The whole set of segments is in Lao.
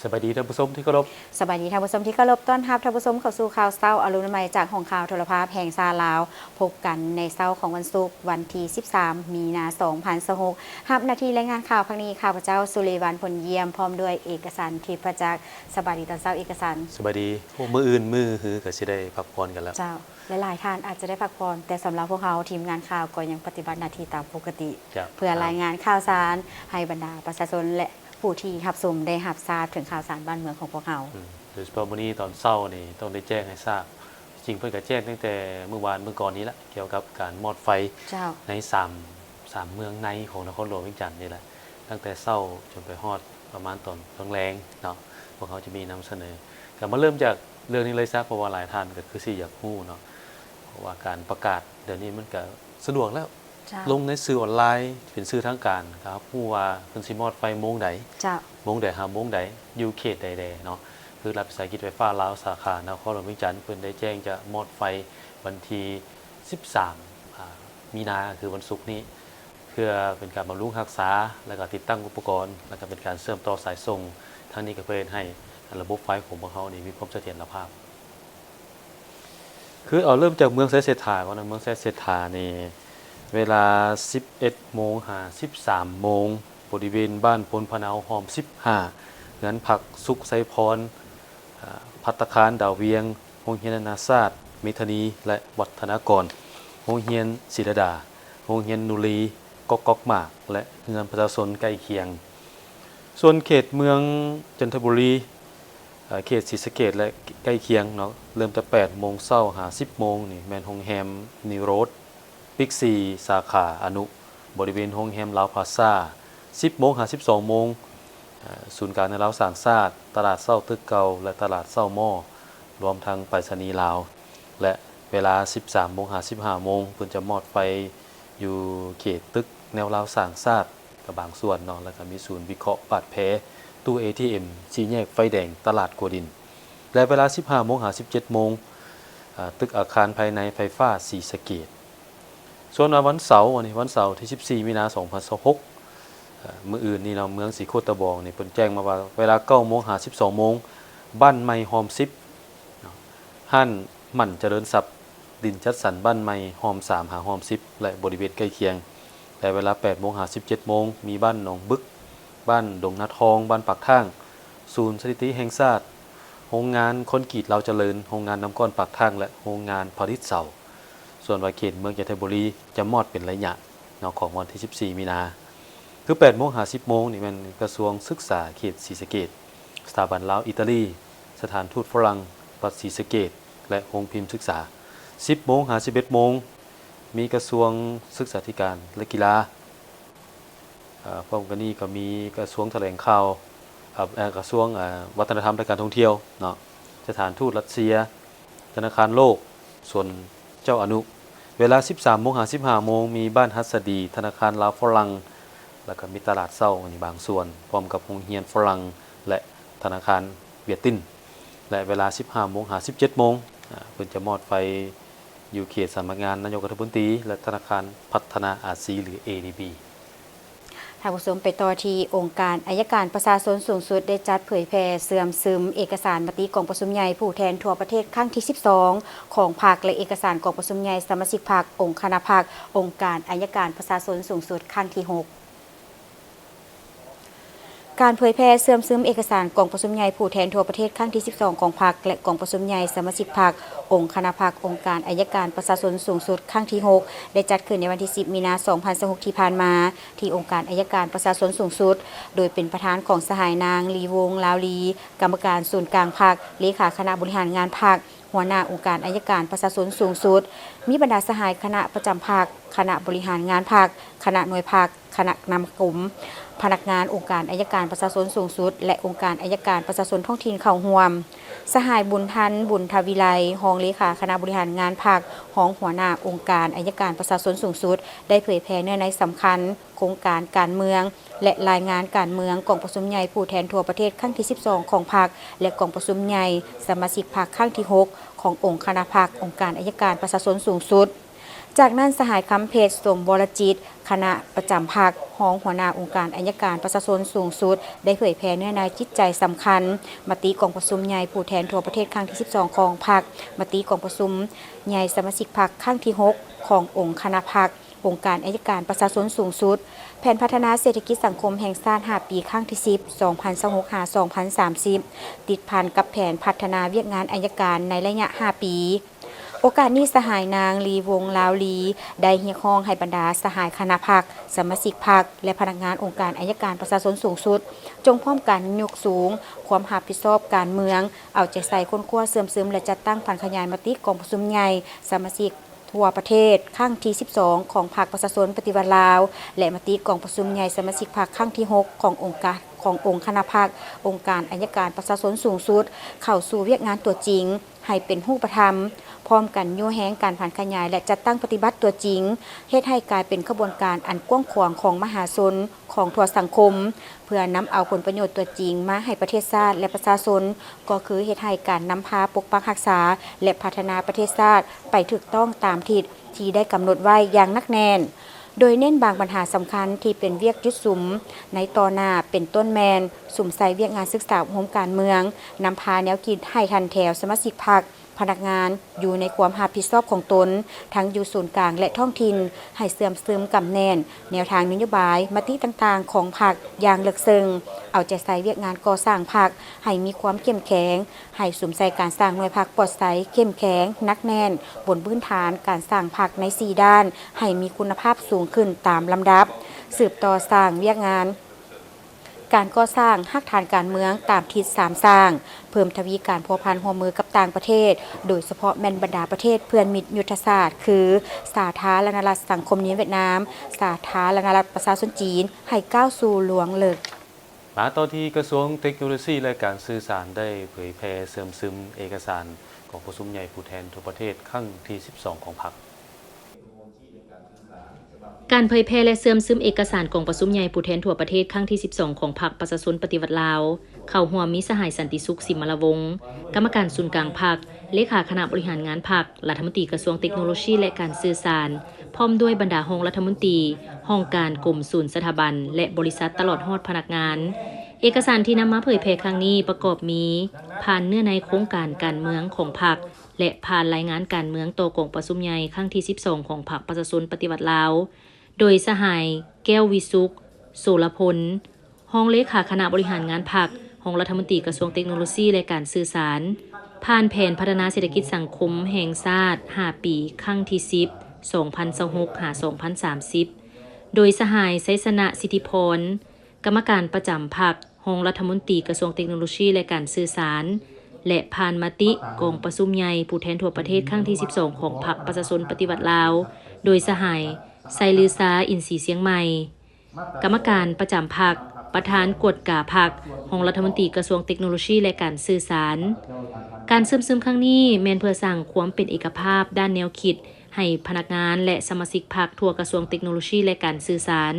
ສະບາຍດີທ່ານຜູ້ຊົມທີ່ເຄົາລົບ. ສະບາຍດີທ່ານຜູ້ຊົມທີ່ເຄົາລົບ. ຕ້ອນຮັບທ່ານຜູ້ຊົມເຂົ້າສູ່ຂ່າວເຊົ້າອາລຸນໃໝ່ ຈາກຫ້ອງຂ່າວໂທລະພາບແຫ່ງຊາດລາວ. ພົບກັນໃນເຊົ້າຂອງວັນສຸກ ວັນທີສິບສາມ ມີນາ ສອງພັນຊາວຫົກ. ຮັບໜ້າທີ່ລາຍງານຂ່າວຄັ້ງນີ້ ຂ້າພະເຈົ້າ ສຸລີວັນ ພົນຢ້ຽມ ພ້ອມດ້ວຍເອກະສັນ ທິບພະຈັກ. ສະບາຍດີຕອນເຊົ້າ ເອກະສັນ. ສະບາຍດີ. ໂອ້ ມື້ອື່ນມື້ຮືກະຊິໄດ້ພັກຜ່ອນກັນແລ້ວ. ເຈົ້າ. ຫຼາຍໆທ່ານອາດຈະໄດ້ພັກຜ່ອນ, ແຕ່ສຳລັບພວກເຮົາ ທີມງານຂ່າວກໍຍັງປະຕິບັດໜ້າທີ່ຕາມປົກກະຕິ ເພື່ອລາຍງານຂ່າວສານໃຫ້ບັນດາປະຊາຊົນ ແລະ ຜູ້ທີ່ຮັບຊົມໄດ້ຮັບຊາບເຖິງຂ່າວສານບ້ານເມືອງຂອງພວກເຮົາ. ອືມ ໂດຍສະເພາະມື້ນີ້ຕອນເຊົ້ານີ້ຕ້ອງໄດ້ແຈ້ງໃຫ້ຊາບ, ຈິງເພິ່ນກໍແຈ້ງຕັ້ງແຕ່ມື້ວານມື້ກ່ອນນີ້ລະ ກ່ຽວກັບການມອດໄຟ ເຈົ້າ. ໃນສາມ ສາມເມືອງໃນຂອງນະຄອນຫຼວງວຽງຈັນນີ້ແຫຼະ, ຕັ້ງແຕ່ເຊົ້າຈົນໄປຮອດປະມານຕອນແລງໆເນາະ ພວກເຮົາຈະມີນຳສະເໜີ. ກໍມາເລີ່ມຈາກເລື່ອງນີ້ເລີຍຊະ ເພາະວ່າຫຼາຍທ່ານກໍຄືຊິຢາກຮູ້ເນາະ ເພາະວ່າການປະກາດດຽວນີ້ມັນກໍສະດວກແລ້ວ. ເຈົ້າ. ລົງໃນສື່ອອນລາຍ ເປັນສື່ທາງການ ກໍຮັບຮູ້ວ່າເພິ່ນຊິມອດໄຟໂມງໃດ ເຈົ້າ. ໂມງໃດຫາໂມງໃດ ຢູ່ເຂດໃດແດ່ເນາະ. ຄືລັດວິສາຫະກິດໄຟຟ້າລາວ ສາຂານະຄອນຫຼວງວຽງຈັນ ເພິ່ນໄດ້ແຈ້ງຈະມອດໄຟວັນທີສິບສາມ ອາ ມີນາ ຄືວັນສຸກນີ້ ເພື່ອເປັນການບຳລຸງຮັກສາ ແລະ ກໍຕິດຕັ້ງອຸປະກອນ ແລະ ກໍເປັນການເຊື່ອມຕໍ່ສາຍສົ່ງ. ທັງນີ້ກໍເພື່ອເຮັດໃຫ້ລະບົບໄຟຂອງພວກເຮົານີ້ມີຄວາມສະຖຽນລະພາບ. ຄືເອົາເລີ່ມຈາກເມືອງໄຊເສດຖາກ່ອນນະ. ເມືອງໄຊເສດຖານີ້ ເວລາສິບເອັດໂມງຫາສິບສາມໂມງ ບໍລິເວນບ້ານໂພນພະເນົາ ຮ່ອມສິບຫ້າ ເຮືອນພັກສຸກໄຊພອນ ອາ ພັດຕາຄານດາວວຽງ, ໂຮງຮຽນນານາຊາດເມທານີ ແລະ ວັດທະນາກອນ, ໂຮງຮຽນສີດາດາ, ໂຮງຮຽນນູລີ, ກອກກອກໝາກ ແລະ ເຮືອນປະຊາຊົນໃກ້ຄຽງ. ສ່ວນເຂດເມືອງຈັນທະບູລີ ເຂດສີສະເກດ ແລະ ໃກ້ຄຽງເນາະ ເລີ່ມແຕ່ແປດໂມງເຊົ້າຫາສິບໂມງນີ້ ແມ່ນໂຮງແຮມນິໂຣດ, ບິກຊີ ສາຂາອະນຸ ບໍລິເວນໂຮງແຮມລາວພລາຊາ. ສິບໂມງຫາສິບສອງໂມງ ສູນກາງນາລາວສ້າງຊາດ, ຕະຫຼາດເຊົ້າຕຶກເກົ່າ ແລະ ຕະຫຼາດເຊົ້າມໍ ລວມທັງໄປສະນີລາວ. ແລະ ເວລາສິບສາມໂມງຫາສິບຫ້າໂມງ ເພິ່ນຈະມອດໄຟຢູ່ເຂດຕຶກແນວລາວສ້າງຊາດ ກະບາງສ່ວນເນາະ ແລ້ວກະມີສູນວິເຄາະບາດແຜ, ຕູ້ເອທີເອັມ, ສີ່ແຍກໄຟແດງ, ຕະຫຼາດຂົວດິນ. ແລະ ເວລາສິບຫ້າໂມງຫາສິບເຈັດໂມງ ອາ ຕຶກອາຄານພາຍໃນໄຟຟ້າສີສະເກດ. ສ່ວນວ່າວັນເສົາ ອັນນີ້ວັນເສົາທີສິບສີ່ ມີນາ ສອງພັນຊາວຫົກ ອາ ມື້ອື່ນນີ້ເນາະ ເມືອງສີໂຄດຕະບອງນີ້ ເພິ່ນແຈ້ງມາວ່າ ເວລາເກົ້າໂມງຫາສິບສອງໂມງ ບ້ານໃໝ່ຮ່ອມສິບ ເນາະ ຮ້ານໝັ້ນຈະເລີນຊັບ ດິນຈັດສັນບ້ານໃໝ່ຮ່ອມສາມຫາຮ່ອມສິບ ແລະ ບໍລິເວນໃກ້ຄຽງ. ແລະ ເວລາແປດໂມງຫາສິບເຈັດໂມງ ມີບ້ານໜອງບຶກ, ບ້ານດົງນາທອງ, ບ້ານປາກທາງ, ສູນສະຖິຕິແຫ່ງຊາດ, ໂຮງງານຄອນກຣີດລາວຈະເລີນ, ໂຮງງານນ້ຳກ້ອນປາກທາງ ແລະ ໂຮງງານຜະລິດເສົາ. ສ່ວນວ່າເຂດເມືອງຈັນທະບູລີຈະມອດເປັນໄລຍະເນາະ ຂອງວັນທີສິບສີ່ ມີນາ. ຄືແປດໂມງຫາສິບໂມງນີ້ແມ່ນກະຊວງສຶກສາເຂດສີສະເກດ, ສະຖາບັນລາວ-ອີຕາລີ, ສະຖານທູດຝຣັ່ງ ວັດສີສະເກດ ແລະ ໂຮງພິມສຶກສາ. ສິບໂມງຫາສິບເອັດໂມງ ມີກະຊວງສຶກສາທິການ ແລະ ກິລາ. ເອີ ພ້ອມກັນນີ້ກໍມີກະຊວງຖະແຫຼງຂ່າວ ເອີ ກະຊວງ ເອີ ວັດທະນະທຳ ແລະ ການທ່ອງທ່ຽວເນາະ, ສະຖານທູດຣັດເຊຍ, ທະນາຄານໂລກ, ສວນເຈົ້າອະນຸ. ເວລາສິບສາມໂມງຫາສິບຫ້າໂມງ ມີບ້ານຫັດສະດີ, ທະນາຄານລາວຝຣັ່ງ ແລ້ວກໍມີຕະຫຼາດເຊົ້າ ອັນນີ້ບາງສ່ວນ ພ້ອມກັບໂຮງຮຽນຝຣັ່ງ ແລະ ທະນາຄານຫວຽດຕິນ. ແລະ ເວລາສິບຫ້າໂມງຫາສິບເຈັດໂມງ ອາ ເພິ່ນຈະມອດໄຟຢູ່ເຂດສຳນັກງານນາຍົກລັດຖະມົນຕີ ແລະ ທະນາຄານພັດທະນາອາຊີ ຫຼື ເອດີບີ. ທ່ານຜູ້ຊົມ ໄປຕໍ່ທີ່ອົງການໄອຍະການປະຊາຊົນສູງສຸດ ໄດ້ຈັດເຜີຍແຜ່ເຊື່ອມຊຶມເອກະສານມະຕິກອງປະຊຸມໃຫຍ່ຜູ້ແທນທົ່ວປະເທດຄັ້ງທີສິບສອງຂອງພັກ ແລະ ເອກະສານກອງປະຊຸມໃຫຍ່ສະມາຊິກພັກ, ອົງຄະນະພັກ, ອົງການໄອຍະການປະຊາຊົນສູງສຸດຄັ້ງທີຫົກ. ການເຜີຍແຜ່ເຊື່ອມຊຶມເອກະສານກອງປະຊຸມໃຫຍ່ຜູ້ແທນທົ່ວປະເທດຄັ້ງທີສິບສອງຂອງພັກ ແລະ ກອງປະຊຸມໃຫຍ່ສະມາຊິກພັກ, ອົງຄະນະພັກ, ອົງການໄອຍະການປະຊາຊົນສູງສຸດຄັ້ງທີຫົກ ໄດ້ຈັດຂຶ້ນໃນວັນທີສິບ ມີນາ ສອງພັນຊາວຫົກ ທີ່ຜ່ານມາ ທີ່ອົງການໄອຍະການປະຊາຊົນສູງສຸດ ໂດຍເປັນປະທານຂອງສະຫາຍນາງ ລີວົງ ລາວລີ, ກຳມະການສູນກາງພັກ, ເລຂາຄະນະບໍລິຫານງານພັກ, ຫົວໜ້າອົງການໄອຍະການປະຊາຊົນສູງສຸດ, ມີບັນດາສະຫາຍຄະນະປະຈຳພັກ, ຄະນະບໍລິຫານງານພັກ, ຄະນະໜ່ວຍພັກ, ຄະນະນຳກົມ, ພະນັກງານອົງການໄອຍະການປະຊາຊົນສູງສຸດ ແລະ ອົງການໄອຍະການປະຊາຊົນທ້ອງຖິ່ນເຂົ້າຮ່ວມ. ສະຫາຍ ບຸນທັນ ບຸນທະວິໄລ, ຮອງເລຂາຄະນະບໍລິຫານງານພັກ, ຮອງຫົວໜ້າອົງການໄອຍະການປະຊາຊົນສູງສຸດ ໄດ້ເຜີຍແຜ່ເນື້ອໃນສຳຄັນ ໂຄງການການເມືອງ ແລະ ລາຍງານການເມືອງກອງປະຊຸມໃຫຍ່ຜູ້ແທນທົ່ວປະເທດຄັ້ງທີສິບສອງຂອງພັກ ແລະ ກອງປະຊຸມໃຫຍ່ສະມາຊິກພັກຄັ້ງທີຫົກຂອງອົງຄະນະພັກ ອົງການໄອຍະການປະຊາຊົນສູງສຸດ. ຈາກນັ້ນ ສະຫາຍ ຄຳເພັດ ສົມວໍລະຈິດ ຄະນະປະຈຳພັກ, ຮອງຫົວໜ້າອົງການໄອຍະການປະຊາຊົນສູງສຸດ ໄດ້ເຜີຍແຜ່ເນື້ອໃນຈິດໃຈສຳຄັນ ມະຕິກອງປະຊຸມໃຫຍ່ຜູ້ແທນທົ່ວປະເທດຄັ້ງທີສິບສອງຂອງພັກ, ມະຕິກອງປະຊຸມໃຫຍ່ສະມາຊິກພັກຄັ້ງທີຫົກຂອງອົງຄະນະພັກ, ອົງການໄອຍະການປະຊາຊົນສູງສຸດ, ແຜນພັດທະນາເສດຖະກິດສັງຄົມແຫ່ງຊາດຫ້າປີ ຄັ້ງທີສິບ ສອງພັນຊາວຫົກ ຫາ ສອງພັນສາມສິບ ຕິດພັນກັບແຜນພັດທະນາວຽກງານໄອຍະການໃນໄລຍະຫ້າປີ. ໂອກາດນີ້ ສະຫາຍນາງ ລີວົງລາວລີ ໄດ້ຮຽກຮ້ອງໃຫ້ບັນດາສະຫາຍຄະນະພັກ, ສະມາຊິກພັກ ແລະ ພະນັກງານອົງການໄອຍະການປະຊາຊົນສູງສຸດ ຈົ່ງພ້ອມກັນຍົກສູງຄວາມຮັບຜິດຊອບການເມືອງ, ເອົາໃຈໃສ່ຄົ້ນຄວ້າເຊື່ອມຊຶມ ແລະ ຈັດຕັ້ງຜັນຂະຫຍາຍມະຕິກອງປະຊຸມໃຫຍ່ສະມາຊິກທົ່ວປະເທດຄັ້ງທີສິບສອງຂອງພັກປະຊາຊົນປະຕິວັດລາວ ແລະ ມະຕິກອງປະຊຸມໃຫຍ່ສະມາຊິກພັກຄັ້ງທີຫົກຂອງອົງການ ຂອງອົງຄະນະພັກ, ອົງການໄອຍະການປະຊາຊົນສູງສຸດ ເຂົ້າສູ່ວຽກງານຕົວຈິງ ໃຫ້ເປັນຮູບປະທຳ, ພ້ອມກັນຍູ້ແຮງການຜັນຂະຫຍາຍ ແລະ ຈັດຕັ້ງປະຕິບັດຕົວຈິງ, ເຮັດໃຫ້ກາຍເປັນຂະບວນການອັນກວ້າງຂວາງຂອງມະຫາຊົນຂອງທົ່ວສັງຄົມ, ເພື່ອນຳເອົາຜົນປະໂຫຍດຕົວຈິງມາໃຫ້ປະເທດຊາດ ແລະ ປະຊາຊົນ, ກໍຄືເຮັດໃຫ້ການນຳພາປົກປັກຮັກສາ ແລະ ພັດທະນາປະເທດຊາດໄປຖືກຕ້ອງຕາມທິດທີ່ໄດ້ກຳນົດໄວ້ຢ່າງໜັກແໜ້ນ. ໂດຍເນັ້ນບາງບັນຫາສຳຄັນທີ່ເປັນວຽກຈຸດສຸມໃນຕໍ່ໜ້າ ເປັນຕົ້ນແມ່ນ ສຸມໃສ່ວຽກງານສຶກສາອົບຮົມການເມືອງ, ນຳພາແນວຄິດໃຫ້ຖັນແຖວສະມາຊິກພັກ, ພະນັກງານຢູ່ໃນຄວາມຮັບຜິດຊອບຂອງຕົນ ທັງຢູ່ສູນກາງ ແລະ ທ້ອງຖິ່ນ ໃຫ້ເຊື່ອມຊຶມກຳແໜ້ນແນວທາງນະໂຍບາຍ, ມະຕິຕ່າງໆຂອງພັກຢ່າງເລິກເຊິ່ງ, ເອົາໃຈໃສ່ວຽກງານກໍ່ສ້າງພັກໃຫ້ມີຄວາມເຂັ້ມແຂງ, ໃຫ້ສຸມໃສ່ການສ້າງໜ່ວຍພັກປອດໃສ, ເຂັ້ມແຂງ, ໜັກແໜ້ນ, ບົນພື້ນຖານການສ້າງພັກໃນສີ່ດ້ານ ໃຫ້ມີຄຸນນະພາບສູງຂຶ້ນຕາມລຳດັບ, ສືບຕໍ່ສ້າງວຽກງານ ການກໍ່ສ້າງຮາກຖານການເມືອງຕາມທິດສາມສ້າງ, ເພີ່ມທະວີການພົວພັນຮ່ວມມືກັບຕ່າງປະເທດ, ໂດຍສະເພາະແມ່ນບັນດາປະເທດເພື່ອນມິດຍຸດທະສາດ ຄື ສາທາລະນະລັດສັງຄົມນິຍົມຫວຽດນາມ, ສາທາລະນະລັດປະຊາຊົນຈີນ ໃຫ້ກ້າວສູ່ລວງເລິກ. ມາຕໍ່ທີ່ກະຊວງເຕັກໂນໂລຊີ ແລະ ການສື່ສານ ໄດ້ເຜີຍແຜ່ເຊື່ອມຊຶມເອກະສານກອງປະຊຸມໃຫຍ່ຜູ້ແທນທົ່ວປະເທດຄັ້ງທີສິບສອງຂອງພັກ. ການເຜີຍແຜ່ ແລະ ເຊື່ອມຊຶມເອກະສານກອງປະຊຸມໃຫຍ່ຜູ້ແທນທົ່ວປະເທດຄັ້ງທີສິບສອງຂອງພັກປະຊາຊົນປະຕິວັດລາວ, ເຂົ້າຮ່ວມມີສະຫາຍ ສັນຕິສຸກ ສິມມະລາວົງ, ກຳມະການສູນກາງພັກ, ເລຂາຄະນະບໍລິຫານງານພັກ, ລັດຖະມົນຕີກະຊວງເຕັກໂນໂລຊີ ແລະ ການສື່ສານ, ພ້ອມດ້ວຍບັນດາຮອງລັດຖະມົນຕີ, ຫ້ອງການ, ກົມ, ສູນ, ສະຖາບັນ ແລະ ບໍລິສັດ ຕະຫຼອດຮອດພະນັກງານ. ເອກະສານທີ່ນຳມາເຜີຍແຜ່ຄັ້ງນີ້ປະກອບມີ ຜ່ານເນື້ອໃນໂຄງການການເມືອງຂອງພັກ ແລະ ຜ່ານລາຍງານການເມືອງຕໍ່ກອງປະຊຸມໃຫຍ່ຄັ້ງທີສິບສອງຂອງພັກປະຊາຊົນປະຕິວັດລາວ, ໂດຍສະຫາຍ ແກ້ວວິສຸກ ໂສລະພົນ, ຮອງເລຂາຄະນະບໍລິຫານງານພັກ, ຮອງລັດຖະມົນຕີກະຊວງເຕັກໂນໂລຊີ ແລະ ການສື່ສານ, ຜ່ານແຜນພັດທະນາເສດຖະກິດສັງຄົມແຫ່ງຊາດຫ້າປີ ຄັ້ງທີສິບ ສອງພັນຊາວຫົກ ຫາ ສອງພັນສາມສິບ, ໂດຍສະຫາຍ ໄຊຊະນະ ສິດທິພອນ, ກຳມະການປະຈຳພັກ, ຮອງລັດຖະມົນຕີກະຊວງເຕັກໂນໂລຊີ ແລະ ການສື່ສານ ແລະ ຜ່ານມະຕິກອງປະຊຸມໃຫຍ່ຜູ້ແທນທົ່ວປະເທດຄັ້ງທີສິບສອງຂອງພັກປະຊາຊົນປະຕິວັດລາວ, ໂດຍສະຫາຍ ໄຊລືຊາ ອິນສີຊຽງໃໝ່, ກຳມະການປະຈຳພັກ, ປະທານກວດກາພັກ, ຮອງລັດຖະມົນຕີກະຊວງເຕັກໂນໂລຊີ ແລະ ການສື່ສານ. ການເຊື່ອມຊຶມຄັ້ງນີ້ແມ່ນເພື່ອສ້າງຄວາມເປັນເອກະພາບດ້ານແນວຄິດ ໃຫ້ພະນັກງານ ແລະ ສະມາຊິກພັກທົ່ວກະຊວງເຕັກໂນໂລຊີ ແລະ ການສື່ສານ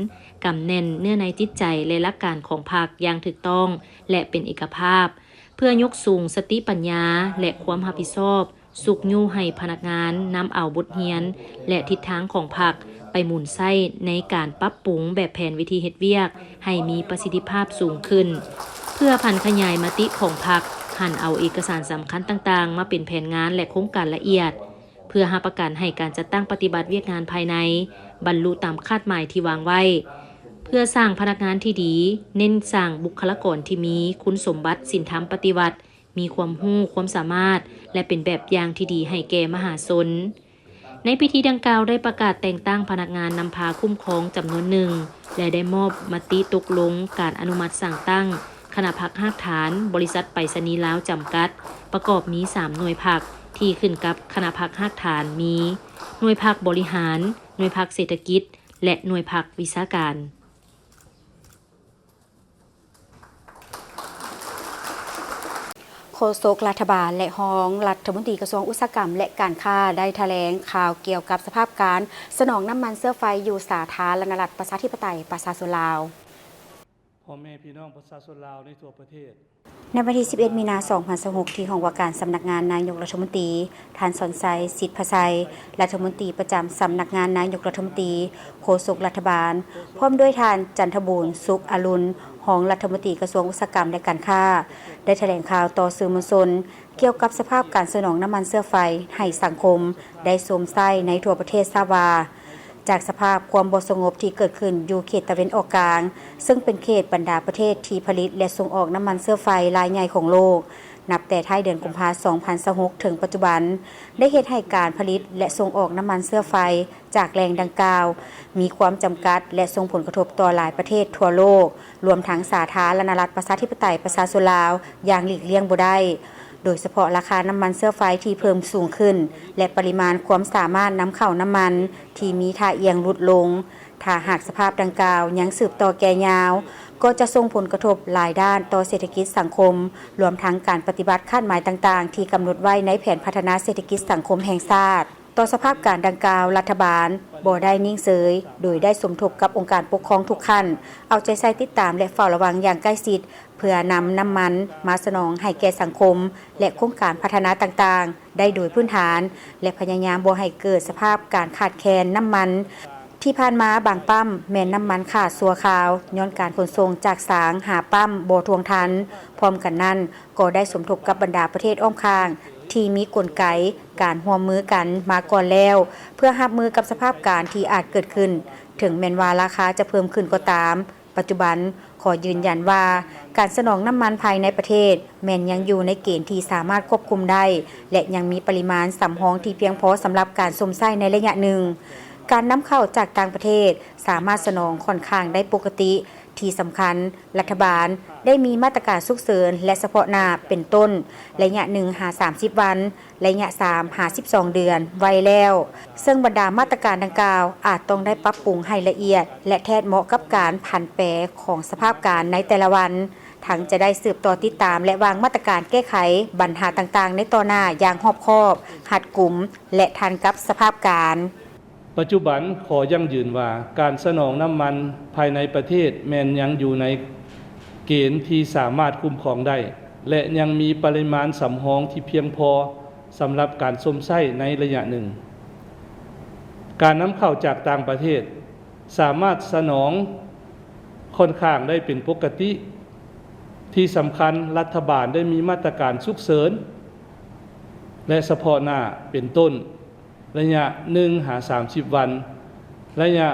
ກຳແໜ້ນເນື້ອໃນຈິດໃຈ ແລະ ຫຼັກການຂອງພັກຢ່າງຖືກຕ້ອງ ແລະ ເປັນເອກະພາບ, ເພື່ອຍົກສູງສະຕິປັນຍາ ແລະ ຄວາມຮັບຜິດຊອບ, ຊຸກຍູ້ໃຫ້ພະນັກງານນຳເອົາບົດຮຽນ ແລະ ທິດທາງຂອງພັກໄປໝູນໃຊ້ໃນການປັບປຸງແບບແຜນວິທີເຮັດວຽກໃຫ້ມີປະສິດທິພາບສູງຂຶ້ນ, ເພື່ອຜັນຂະຫຍາຍມະຕິຂອງພັກ, ຫັນເອົາເອກະສານສຳຄັນຕ່າງໆມາເປັນແຜນງານ ແລະ ໂຄງການລະອຽດ, ເພື່ອຮັບປະກັນໃຫ້ການຈັດຕັ້ງປະຕິບັດວຽກງານພາຍໃນ ບັນລຸຕາມຄາດໝາຍທີ່ວາງໄວ້, ເພື່ອສ້າງພະນັກງານທີ່ດີ, ເນັ້ນສ້າງບຸກຄະລາກອນທີ່ມີຄຸນສົມບັດສິນທຳປະຕິວັດ, ມີຄວາມຮູ້, ຄວາມສາມາດ ແລະ ເປັນແບບຢ່າງທີ່ດີໃຫ້ແກ່ມະຫາຊົນ. ໃນພິທີດັ່ງກ່າວໄດ້ປະກາດແຕ່ງຕັ້ງພະນັກງານນຳພາຄຸ້ມຄອງຈຳນວນໜຶ່ງ ແລະ ໄດ້ມອບມະຕິຕົກລົງການອະນຸມັດສ້າງຕັ້ງຄະນະພັກຮາກຖານ ບໍລິສັດໄປສະນີລາວຈຳກັດ, ປະກອບມີສາມໜ່ວຍພັກທີ່ຂຶ້ນກັບຄະນະພັກຮາກຖານ ມີ ໜ່ວຍພັກບໍລິຫານ, ໜ່ວຍພັກເສດຖະກິດ ແລະ ໜ່ວຍພັກວິຊາການ. ໂຄສົກລັດຖະບານ ແລະ ຮອງລັດຖະມົນຕີກະຊວງອຸດສາຫະກຳ ແລະ ການຄ້າ ໄດ້ຖະແຫຼງຂ່າວກ່ຽວກັບສະພາບການສະໜອງນ້ຳມັນເຊື້ອໄຟຢູ່ສາທາລະນະລັດປະຊາທິປະໄຕປະຊາຊົນລາວ. ໂຄ ພໍ່ແມ່ພີ່ນ້ອງປະຊາຊົນລາວໃນທົ່ວປະເທດ. ໃນວັນທີສິບເອັດ ມີນາ ສອງພັນຊາວຫົກ ທີ່ຫ້ອງວ່າການສຳນັກງານນາຍົກລັດຖະມົນຕີ, ທ່ານ ສອນໄຊ ສິດພະໄຊ ລັດຖະມົນຕີປະຈຳສຳນັກງານນາຍົກລັດຖະມົນຕີ, ໂຄສົກລັດຖະບານ, ພ້ອມດ້ວຍທ່ານ ຈັນທະບູນ ສຸກອະລຸນ ຮອງລັດຖະມົນຕີກະຊວງອຸດສາຫະກຳ ແລະ ການຄ້າ ໄດ້ຖະແຫຼງຂ່າວຕໍ່ສື່ມວນຊົນ ກ່ຽວກັບສະພາບການສະໜອງນ້ຳມັນເຊື້ອໄຟໃຫ້ສັງຄົມໄດ້ຊົມໃຊ້ໃນທົ່ວປະເທດຊາບວ່າ, ຈາກສະພາບຄວາມບໍ່ສະຫງົບທີ່ເກີດຂຶ້ນຢູ່ເຂດຕາເວັນອອກກາງ, ເຊິ່ງເປັນເຂດບັນດາປະເທດທີ່ຜະລິດ ແລະ ສົ່ງອອກນ້ຳມັນເຊື້ອໄຟລາຍໃຫຍ່ຂອງໂລກ, ນັບແຕ່ທ້າຍເດືອນກຸມພາ ສອງພັນຊາວຫົກ ເຖິງປັດຈຸບັນ, ໄດ້ເຮັດໃຫ້ການຜະລິດ ແລະ ສົ່ງອອກນ້ຳມັນເຊື້ອໄຟຈາກແຫຼ່ງດັ່ງກ່າວ ມີຄວາມຈຳກັດ ແລະ ສົ່ງຜົນກະທົບຕໍ່ຫຼາຍປະເທດທົ່ວໂລກ, ລວມທັງສາທາລະນະລັດປະຊາທິປະໄຕປະຊາຊົນລາວ ຢ່າງຫຼີກລ່ຽງບໍ່ໄດ້. ໂດຍສະເພາະລາຄານ້ຳມັນເຊື້ອໄຟທີ່ເພີ່ມສູງຂຶ້ນ ແລະ ປະລິມານຄວາມສາມາດນຳເຂົ້ານ້ຳມັນທີ່ມີທ່າອ່ຽງຫຼຸດລົງ, ຖ້າຫາກສະພາບດັ່ງກ່າວຍັງສືບຕໍ່ແກ່ຍາວ, ກໍຈະສົ່ງຜົນກະທົບຫຼາຍດ້ານຕໍ່ເສດຖະກິດສັງຄົມ, ລວມທັງການປະຕິບັດຄາດໝາຍຕ່າງໆ ທີ່ກຳນົດໄວ້ໃນແຜນພັດທະນາເສດຖະກິດສັງຄົມແຫ່ງຊາດ. ຕໍ່ສະພາບການດັ່ງກ່າວ, ລັດຖະບານບໍ່ໄດ້ນິ່ງເຊີຍ, ໂດຍໄດ້ສົມທົບກັບອົງການປົກຄອງທຸກຂັ້ນ, ເອົາໃຈໃສ່ຕິດຕາມ ແລະ ເຝົ້າລະວັງຢ່າງໃກ້ຊິດ, ເພື່ອນຳນ້ຳມັນມາສະໜອງໃຫ້ແກ່ສັງຄົມ ແລະ ໂຄງການພັດທະນາຕ່າງໆ ໄດ້ໂດຍພື້ນຖານ ແລະ ພະຍາຍາມບໍ່ໃຫ້ເກີດສະພາບການຂາດແຄນນ້ຳມັນ. ທີ່ຜ່ານມາບາງປ້ຳແມ່ນນ້ຳມັນຂາດຊົ່ວຄາວ ຍ້ອນການຂົນສົ່ງຈາກສາງຫາປ້ຳບໍ່ທ່ວງທັນ. ພ້ອມກັນນັ້ນ, ກໍໄດ້ສົມທົບກັບບັນດາປະເທດອ້ອມຂ້າງ ທີ່ມີກົນໄກການຮ່ວມມືກັນມາກ່ອນແລ້ວ ເພື່ອຮັບມືກັບສະພາບການທີ່ອາດເກີດຂຶ້ນ, ເຖິງແມ່ນວ່າລາຄາຈະເພີ່ມຂຶ້ນກໍຕາມ. ປັດຈຸບັນ, ຂໍຢືນຢັນວ່າ ການສະໜອງນ້ຳມັນພາຍໃນປະເທດ ແມ່ນຍັງຢູ່ໃນເກນທີ່ສາມາດຄວບຄຸມໄດ້ ແລະ ຍັງມີປະລິມານສຳຮອງທີ່ພຽງພໍສຳລັບການຊົມໃຊ້ໃນໄລຍະໜຶ່ງ. ການນຳເຂົ້າຈາກຕ່າງປະເທດສາມາດສະໜອງຂ້ອນຂ້າງໄດ້ປົກກະຕິ. ທີ່ສຳຄັນ, ລັດຖະບານໄດ້ມີມາດຕະການສຸກເສີນ ແລະ ສະເພາະໜ້າ ເປັນຕົ້ນ ໄລຍະໜຶ່ງຫາສາມສິບວັນ, ໄລຍະສາມຫາສິບສອງເດືອນໄວ້ແລ້ວ, ເຊິ່ງບັນດາມາດຕະການດັ່ງກ່າວ ອາດຕ້ອງໄດ້ປັບປຸງໃຫ້ລະອຽດ ແລະ ແທດເໝາະກັບການຜັນແປຂອງສະພາບການໃນແຕ່ລະວັນ, ທັງຈະໄດ້ສືບຕໍ່ຕິດຕາມ ແລະ ວາງມາດຕະການແກ້ໄຂບັນຫາຕ່າງໆໃນຕໍ່ໜ້າຢ່າງຮອບຄອບ, ຮັດກຸມ ແລະ ທັນກັບສະພາບການ. ປັດຈຸບັນ, ຂໍຢັ້ງຢືນວ່າ ການສະໜອງນ້ຳມັນພາຍໃນປະເທດແມ່ນຍັງຢູ່ໃນເກນທີ່ສາມາດຄຸ້ມຄອງໄດ້ ແລະ ຍັງມີປະລິມານສຳຮອງທີ່ພຽງພໍສຳລັບການຊົມໃຊ້ໃນໄລຍະໜຶ່ງ. ການນຳເຂົ້າຈາກຕ່າງປະເທດສາມາດສະໜອງຂ້ອນຂ້າງໄດ້ເປັນປົກກະຕິ. ທີ່ສຳຄັນ, ລັດຖະບານໄດ້ມີມາດຕະການສຸກເສີນ ແລະ ສະເພາະໜ້າ ເປັນຕົ້ນ ໄລຍະໜຶ່ງຫາສາມສິບວັນ, ໄລຍະ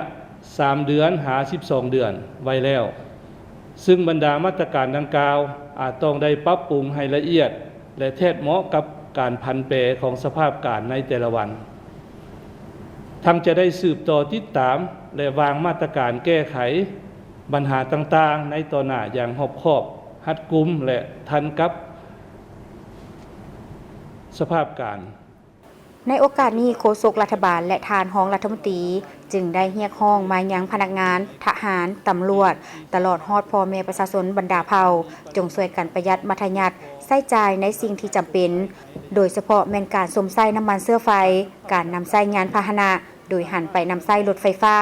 ສາມເດືອນຫາສິບສອງເດືອນໄວ້ແລ້ວ, ເຊິ່ງບັນດາມາດຕະການດັ່ງກ່າວ ອາດຕ້ອງໄດ້ປັບປຸງໃຫ້ລະອຽດ ແລະ ແທດເໝາະກັບການຜັນແປຂອງສະພາບການໃນແຕ່ລະວັນ, ທັງຈະໄດ້ສືບຕໍ່ຕິດຕາມ ແລະ ວາງມາດຕະການແກ້ໄຂບັນຫາຕ່າງໆໃນຕໍ່ໜ້າຢ່າງຮອບຄອບ, ຮັດກຸມ ແລະ ທັນກັບສະພາບການ. ໃນໂອກາດນີ້, ໂຄສົກລັດຖະບານ ແລະ ທ່ານຮອງລັດຖະມົນຕີ ຈຶ່ງໄດ້ຮຽກຮ້ອງມາຍັງພະນັກງານ, ທະຫານ, ຕຳຫຼວດ, ຕະຫຼອດຮອດພໍ່ແມ່ປະຊາຊົນບັນດາເຜົ່າ, ຈົ່ງຊ່ວຍກັນປະຢັດມັດທະຍັດໃຊ້ຈ່າຍໃນສິ່ງທີ່ຈຳເປັນ, ໂດຍສະເພາະແມ່ນການຊົມໃຊ້ນ້ຳມັນເຊື້ອໄຟ, ການນຳໃຊ້ຍານພາຫະນະ, ໂດຍຫັນໄປນຳໃຊ້ລົດໄຟຟ້າ,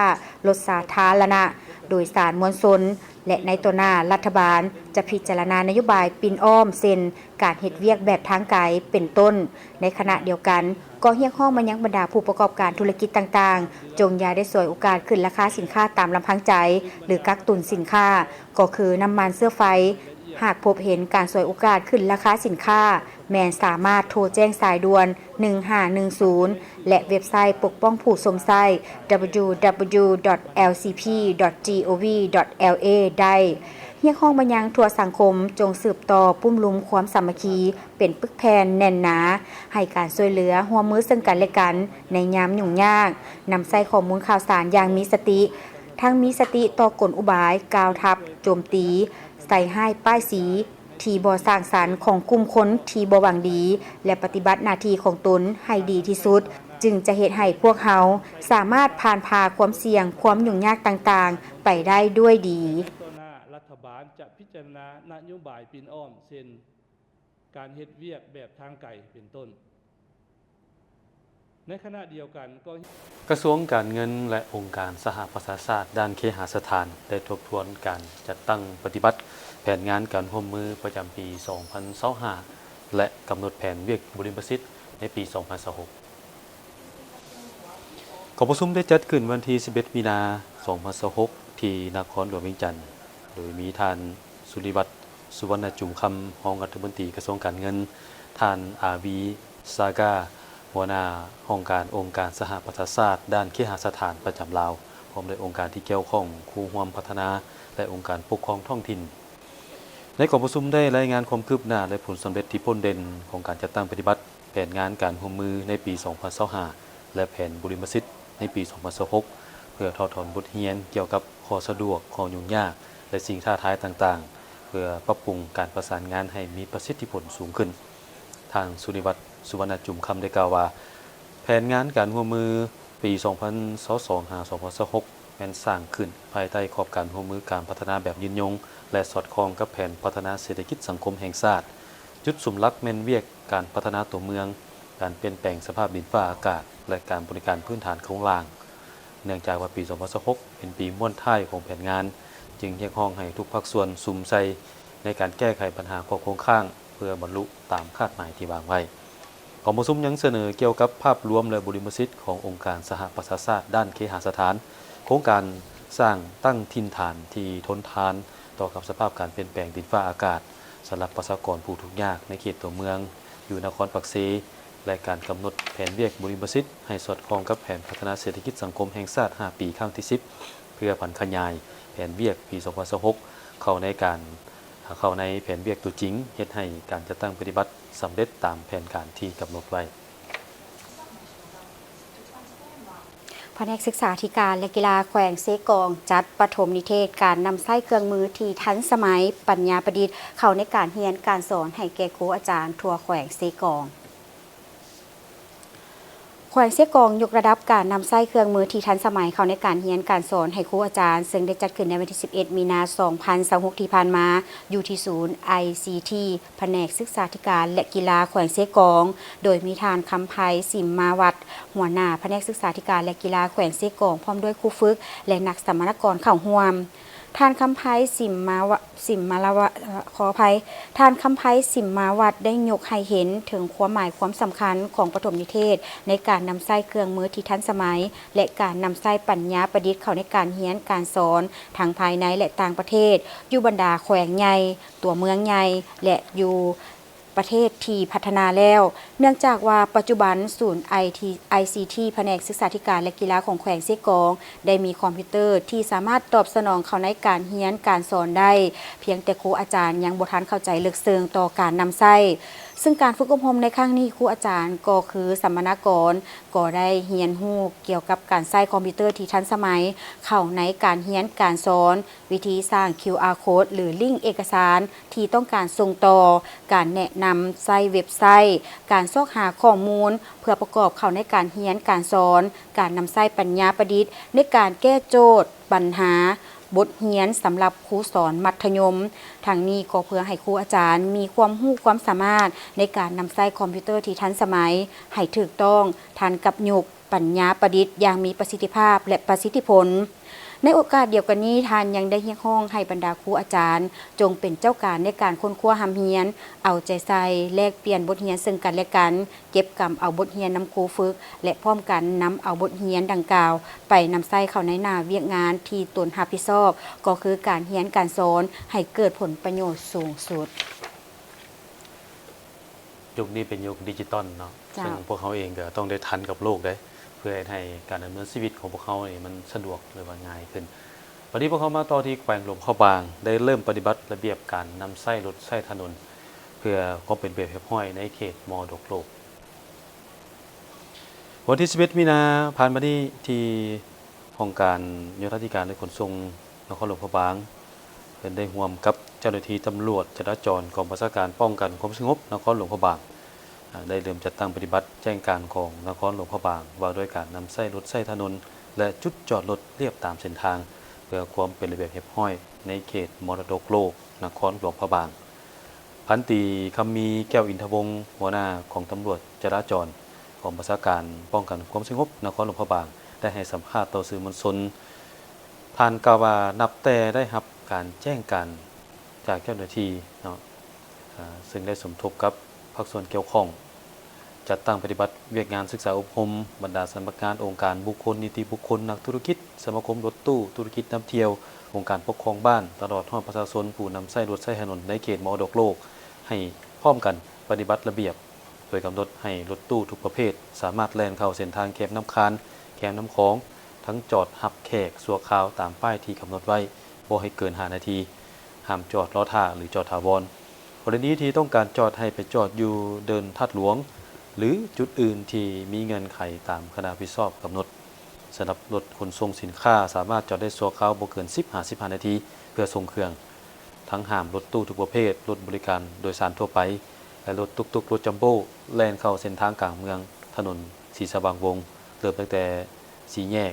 ລົດສາທາລະນະໂດຍສານມວນຊົນ ແລະ ໃນຕໍ່ໜ້າ, ລັດຖະບານຈະພິຈາລະນານະໂຍບາຍປິ່ນອ້ອມ ເຊັ່ນ ການເຮັດວຽກແບບທາງໄກ ເປັນຕົ້ນ. ໃນຂະນະດຽວກັນ, ກໍຮຽກຮ້ອງມາຍັງບັນດາຜູ້ປະກອບການທຸລະກິດຕ່າງໆ, ຈົ່ງຢ່າໄດ້ສວຍໂອກາດຂຶ້ນລາຄາສິນຄ້າຕາມລຳພັງໃຈ ຫຼື ກັກຕຸນສິນຄ້າ, ກໍຄືນ້ຳມັນເຊື້ອໄຟ. ຫາກພົບເຫັນການສວຍໂອກາດຂຶ້ນລາຄາສິນຄ້າ, ແມ່ນສາມາດໂທແຈ້ງສາຍດ່ວນ ໜຶ່ງຫ້າໜຶ່ງສູນ ແລະ ເວັບໄຊປົກປ້ອງຜູ້ຊົມໃຊ້ www.lcp.gov.la ໄດ້. ຮຽກຮ້ອງມາຍັງທົ່ວສັງຄົມ ຈົ່ງສືບຕໍ່ປຸ້ມລຸມຄວາມສາມັກຄີເປັນປຶກແຜ່ນແໜ້ນໜາ, ໃຫ້ການຊ່ວຍເຫຼືອຮ່ວມມືເຊິ່ງກັນແລະກັນໃນຍາມຫຍຸ້ງຍາກ, ນຳໃຊ້ຂໍ້ມູນຂ່າວສານຢ່າງມີສະຕິ, ທັງມີສະຕິຕໍ່ກົນອຸບາຍ, ກ່າວທັບ, ໂຈມຕີ, ໃສ່ຮ້າຍປ້າຍສີ ທີ່ບໍ່ສ້າງສັນຂອງກຸ່ມຄົນທີ່ບໍ່ຫວັງດີ ແລະ ປະຕິບັດໜ້າທີ່ຂອງຕົນໃຫ້ດີທີ່ສຸດ, ຈຶ່ງຈະເຮັດໃຫ້ພວກເຮົາສາມາດຜ່ານຜ່າຄວາມສ່ຽງ, ຄວາມຫຍຸ້ງຍາກຕ່າງໆໄປໄດ້ດ້ວຍດີ. ໃນຕໍ່ໜ້າ, ລັດຖະບານຈະພິຈາລະນານະໂຍບາຍປິ່ນອ້ອມ ເຊັ່ນ ການເຮັດວຽກແບບທາງໄກ ເປັນຕົ້ນ. ໃນຂະນະດຽວກັນກໍ ກະຊວງການເງິນ ແລະ ອົງການສະຫະປະຊາຊາດ ດ້ານເຄຫະສະຖານ ໄດ້ທົບທວນການຈັດຕັ້ງປະຕິບັດແຜນງານການຮ່ວມມືປະຈຳປີສອງພັນຊາວຫ້າ ແລະ ກຳນົດແຜນວຽກບຸລິມະສິດໃນປີສອງພັນຊາວຫົກ. ກອງປະຊຸມໄດ້ຈັດຂຶ້ນວັນທີສິບເອັດ ມີນາ ສອງພັນຊາວຫົກ ທີ່ນະຄອນຫຼວງວຽງຈັນ ໂດຍມີທ່ານ ສຸລິວັດ ສຸວັນນະຈຸມຄຳ ຮອງລັດຖະມົນຕີກະຊວງການເງິນ, ທ່ານ ອາວີ ຊາກາ ຫົວໜ້າຫ້ອງການອົງການສະຫະປະຊາຊາດ ດ້ານເຄຫະສະຖານປະຈຳລາວ, ພ້ອມດ້ວຍອົງການທີ່ກ່ຽວຂ້ອງ, ຄູ່ຮ່ວມພັດທະນາ ແລະ ອົງການປົກຄອງທ້ອງຖິ່ນ. ໃນກອງປະຊຸມໄດ້ລາຍງານຄວາມຄືບໜ້າ ແລະ ຜົນສຳເລັດທີ່ພົ້ນເດັ່ນຂອງການຈັດຕັ້ງປະຕິບັດ ແຜນງານການຮ່ວມມືໃນປີສອງພັນຊາວຫ້າ ແລະ ແຜນບຸລິມະສິດໃນປີສອງພັນຊາວຫົກ ເພື່ອຖອດຖອນບົດຮຽນກ່ຽວກັບຂໍ້ສະດວກ, ຂໍ້ຫຍຸ້ງຍາກ ແລະ ສິ່ງທ້າທາຍຕ່າງໆ ເພື່ອປັບປຸງການປະສານງານໃຫ້ມີປະສິດທິຜົນສູງຂຶ້ນ. ທ່ານ ສຸລິວັດ ສຸວັນນະຈຸມຄຳ ໄດ້ກ່າວວ່າ ແຜນງານການຮ່ວມມືປີສອງພັນຊາວສອງ ຫາ ສອງພັນຊາວຫົກ ແມ່ນສ້າງຂຶ້ນພາຍໃຕ້ຂອບການຮ່ວມມືການພັດທະນາແບບຍືນຍົງ ແລະ ສອດຄ່ອງກັບແຜນພັດທະນາເສດຖະກິດສັງຄົມແຫ່ງຊາດ. ຈຸດສຸມຫຼັກແມ່ນວຽກການພັດທະນາຕົວເມືອງ, ການປ່ຽນແປງສະພາບດິນຟ້າອາກາດ ແລະ ການບໍລິການພື້ນຖານໂຄງລ່າງ. ເນື່ອງຈາກວ່າປີສອງພັນຊາວຫົກ ເປັນປີມ້ວນທ້າຍຂອງແຜນງານ, ຈຶ່ງຮຽກຮ້ອງໃຫ້ທຸກພາກສ່ວນສຸມໃສ່ໃນການແກ້ໄຂບັນຫາຂໍ້ຄົງຄ້າງ ເພື່ອບັນລຸຕາມຄາດໝາຍທີ່ວາງໄວ້. ກອງປະຊຸມຍັງສະເໜີກ່ຽວກັບພາບລວມ ແລະ ບຸລິມະສິດຂອງອົງການສະຫະປະຊາຊາດ ດ້ານເຄຫະສະຖານ, ໂຄງການສ້າງຕັ້ງຖິ່ນຖານທີ່ທົນທານຕໍ່ກັບສະພາບການປ່ຽນແປງດິນຟ້າອາກາດ ສຳລັບປະຊາກອນຜູ້ທຸກຍາກໃນເຂດຕົວເມືອງຢູ່ນະຄອນປາກເຊ ແລະ ການກຳນົດແຜນວຽກບຸລິມະສິດໃຫ້ສອດຄ່ອງກັບແຜນພັດທະນາເສດຖະກິດສັງຄົມແຫ່ງຊາດຫ້າປີ ຄັ້ງທີສິບ ເພື່ອຜັນຂະຫຍາຍແຜນວຽກປີສອງພັນຊາວຫົກ ເຂົ້າໃນການ ເຂົ້າໃນແຜນວຽກຕົວຈິງ, ເຮັດໃຫ້ການຈັດຕັ້ງປະຕິບັດສຳເລັດຕາມແຜນການທີ່ກຳນົດໄວ້. ພະແນກສຶກສາທິການ ແລະ ກິລາແຂວງເຊກອງ ຈັດປະຖົມນິເທດການນຳໃຊ້ເຄື່ອງມືທີ່ທັນສະໄໝ, ປັນຍາປະດິດ ເຂົ້າໃນການຮຽນການສອນໃຫ້ແກ່ຄູອາຈານທົ່ວແຂວງເຊກອງ. ແຂວງເຊກອງຍົກລະດັບການນຳໃຊ້ເຄື່ອງມືທີ່ທັນສະໄໝເຂົ້າໃນການຮຽນການສອນໃຫ້ຄູອາຈານ, ເຊິ່ງໄດ້ຈັດຂຶ້ນໃນວັນທີສິບເອັດ ມີນາ ສອງພັນຊາວຫົກ ທີ່ຜ່ານມາ ຢູ່ທີ່ສູນ ໄອຊີທີ ພະແນກສຶກສາທິການ ແລະ ກິລາແຂວງເຊກອງ, ໂດຍມີທ່ານ ຄຳໄພ ສິມມາວັດ ຫົວໜ້າພະແນກສຶກສາທິການ ແລະ ກິລາແຂວງເຊກອງ ພ້ອມດ້ວຍຄູຝຶກ ແລະ ນັກສຳມະນາກອນເຂົ້າຮ່ວມ. ທ່ານ ຄຳໄພ ສິມມາວະ ສິມມາລະວະ ຂໍອະໄພ, ທ່ານ ຄຳໄພ ສິມມາວັດ ໄດ້ຍົກໃຫ້ເຫັນເຖິງຄວາມໝາຍຄວາມສຳຄັນຂອງປະຖົມນິເທດໃນການນຳໃຊ້ເຄື່ອງມືທີ່ທັນສະໄໝ ແລະ ການນຳໃຊ້ປັນຍາປະດິດເຂົ້າໃນການຮຽນການສອນ ທັງພາຍໃນ ແລະ ຕ່າງປະເທດ, ຢູ່ບັນດາແຂວງໃຫຍ່, ຕົວເມືອງໃຫຍ່ ແລະ ຢູ່ ປະເທດທີ່ພັດທະນາແລ້ວ, ເນື່ອງຈາກວ່າປັດຈຸບັນສູນໄອທີ ໄອຊີທີ ພະແນກສຶກສາທິການ ແລະ ກິລາຂອງແຂວງເຊກອງ ໄດ້ມີຄອມພິວເຕີທີ່ສາມາດຕອບສະໜອງເຂົ້າໃນການຮຽນການສອນໄດ້, ພຽງແຕ່ຄູອາຈານຍັງບໍ່ທັນເຂົ້າໃຈເລິກເຊິ່ງຕໍ່ການນຳໃຊ້. ເຊິ່ງການຝຶກອົບຮົມໃນຄັ້ງນີ້, ຄູອາຈານກໍຄືສຳມະນາກອນ ກໍໄດ້ຮຽນຮູ້ກ່ຽວກັບການໃຊ້ຄອມພິວເຕີທີ່ທັນສະໄໝເຂົ້າໃນການຮຽນການສອນ, ວິທີສ້າງຄິວອາໂຄດ ຫຼື ລິ້ງເອກະສານທີ່ຕ້ອງການສົ່ງຕໍ່, ການແນະນຳໃຊ້ເວັບໄຊ, ການຊອກຫາຂໍ້ມູນເພື່ອປະກອບເຂົ້າໃນການຮຽນການສອນ, ການນຳໃຊ້ປັນຍາປະດິດໃນການແກ້ໂຈດບັນຫາບົດຮຽນສຳລັບຄູສອນມັດທະຍົມ. ທັງນີ້ກໍເພື່ອໃຫ້ຄູອາຈານມີຄວາມຮູ້ຄວາມສາມາດໃນການນຳໃຊ້ຄອມພິວເຕີທີ່ທັນສະໄໝໃຫ້ຖືກຕ້ອງ, ທັນກັບຍຸກ, ປັນຍາປະດິດຢ່າງມີປະສິດທິພາບ ແລະ ປະສິດທິຜົນ. ໃນໂອກາດດຽວກັນນີ້, ທ່ານຍັງໄດ້ຮຽກຮ້ອງໃຫ້ບັນດາຄູອາຈານ ຈົ່ງເປັນເຈົ້າການໃນການຄົ້ນຄວ້າຮ່ຳຮຽນ, ເອົາໃຈໃສ່, ແລກປ່ຽນບົດຮຽນເຊິ່ງກັນແລະກັນ, ເກັບກຳເອົາບົດຮຽນນຳຄູຝຶກ ແລະ ພ້ອມກັນນຳເອົາບົດຮຽນດັ່ງກ່າວໄປນຳໃຊ້ເຂົ້າໃນໜ້າວຽກງານທີ່ຕົນຮັບຜິດຊອບ, ກໍຄືການຮຽນການສອນໃຫ້ເກີດຜົນປະໂຫຍດສູງສຸດ. ຍຸກນີ້ເປັນຍຸກດິຈິຕອນເນາະ, ເຈົ້າ. ເຊິ່ງພວກເຮົາເອງກໍຕ້ອງໄດ້ທັນກັບໂລກເດ້ ເພື່ອເຮັດໃຫ້ການດຳເນີນຊີວິດຂອງພວກເຮົານີ້ມັນສະດວກ ຫຼືວ່າງ່າຍຂຶ້ນ. ບັດນີ້ພວກເຮົາມາຕໍ່ທີ່ແຂວງຫຼວງພະບາງ ໄດ້ເລີ່ມປະຕິບັດລະບຽບການນຳໃຊ້ລົດໃຊ້ຖະໜົນ ເພື່ອຄວາມເປັນລະບຽບຮຽບຮ້ອຍໃນເຂດມໍລະດົກໂລກ. ວັນທີສິບເອັດ ມີນາຜ່ານມານີ້ ທີ່ຫ້ອງການໂຍທາທິການ ແລະ ຂົນສົ່ງນະຄອນຫຼວງພະບາງ ເພິ່ນໄດ້ຮ່ວມກັບເຈົ້າໜ້າທີ່ຕຳຫຼວດຈະລາຈອນ ກອງບັນຊາການປ້ອງກັນຄວາມສະຫງົບນະຄອນຫຼວງພະບາງ ໄດ້ເລີ່ມຈັດຕັ້ງປະຕິບັດແຈ້ງການຂອງນະຄອນຫຼວງພະບາງ ວ່າດ້ວຍການນຳໃຊ້ລົດໃຊ້ຖະໜົນ ແລະ ຈຸດຈອດລົດລຽບຕາມເສັ້ນທາງ ເພື່ອຄວາມເປັນລະບຽບຮຽບຮ້ອຍໃນເຂດມໍລະດົກໂລກນະຄອນຫຼວງພະບາງ. ພັນຕີ ຄຳມີ ແກ້ວອິນທະວົງ ຫົວໜ້າກອງຕຳຫຼວດຈະລາຈອນ ກອງບັນຊາການປ້ອງກັນຄວາມສະຫງົບນະຄອນຫຼວງພະບາງ ໄດ້ໃຫ້ສຳພາດຕໍ່ສື່ມວນຊົນ. ທ່ານກ່າວວ່າ ນັບແຕ່ໄດ້ຮັບການແຈ້ງການຈາກເຈົ້າໜ້າທີ່ເນາະ ເຊິ່ງໄດ້ສົມທົບກັບພາກສ່ວນກ່ຽວຂ້ອງ ຈັດຕັ້ງປະຕິບັດວຽກງານສຶກສາອົບຮົມ ບັນດາສຳນັກງານ, ອົງການ, ບຸກຄົນ, ນິຕິບຸກຄົນ, ນັກທຸລະກິດ, ສະມາຄົມລົດຕູ້, ທຸລະກິດນຳທ່ຽວ, ອົງການປົກຄອງບ້ານ ຕະຫຼອດຮອດປະຊາຊົນຜູ້ນຳໃຊ້ລົດໃຊ້ຖະໜົນໃນເຂດມໍລະດົກໂລກ ໃຫ້ພ້ອມກັນປະຕິບັດລະບຽບ ໂດຍກຳນົດໃຫ້ລົດຕູ້ທຸກປະເພດສາມາດແລ່ນເຂົ້າເສັ້ນທາງແຄມນ້ຳຄານ, ແຄມນ້ຳຂອງ, ທັງຈອດຮັບແຂກຊົ່ວຄາວຕາມປ້າຍທີ່ກຳນົດໄວ້ ບໍ່ໃຫ້ເກີນຫ້ານາທີ, ຫ້າມຈອດລໍຖ້າ ຫຼື ຈອດຖາວອນ. ກໍລະນີທີ່ຕ້ອງການຈອດ ໃຫ້ໄປຈອດຢູ່ເດີ່ນທາດຫຼວງ ຫຼື ຈຸດອື່ນທີ່ມີເງື່ອນໄຂຕາມຄະນະຮັບຜິດຊອບກຳນົດ. ສຳລັບລົດຂົນສົ່ງສິນຄ້າ ສາມາດຈອດໄດ້ຊົ່ວຄາວບໍ່ເກີນສິບຫາສິບຫ້ານາທີ ເພື່ອສົ່ງເຄື່ອງ. ທັງຫ້າມລົດຕູ້ທຸກປະເພດ, ລົດບໍລິການໂດຍສານທົ່ວໄປ ແລະ ລົດຕຸກຕຸກ, ລົດຈັມໂບ້ ແລ່ນເຂົ້າເສັ້ນທາງກາງເມືອງ ຖະໜົນສີສະຫວ່າງວົງ ເລີ່ມຕັ້ງແຕ່ສີ່ແຍກ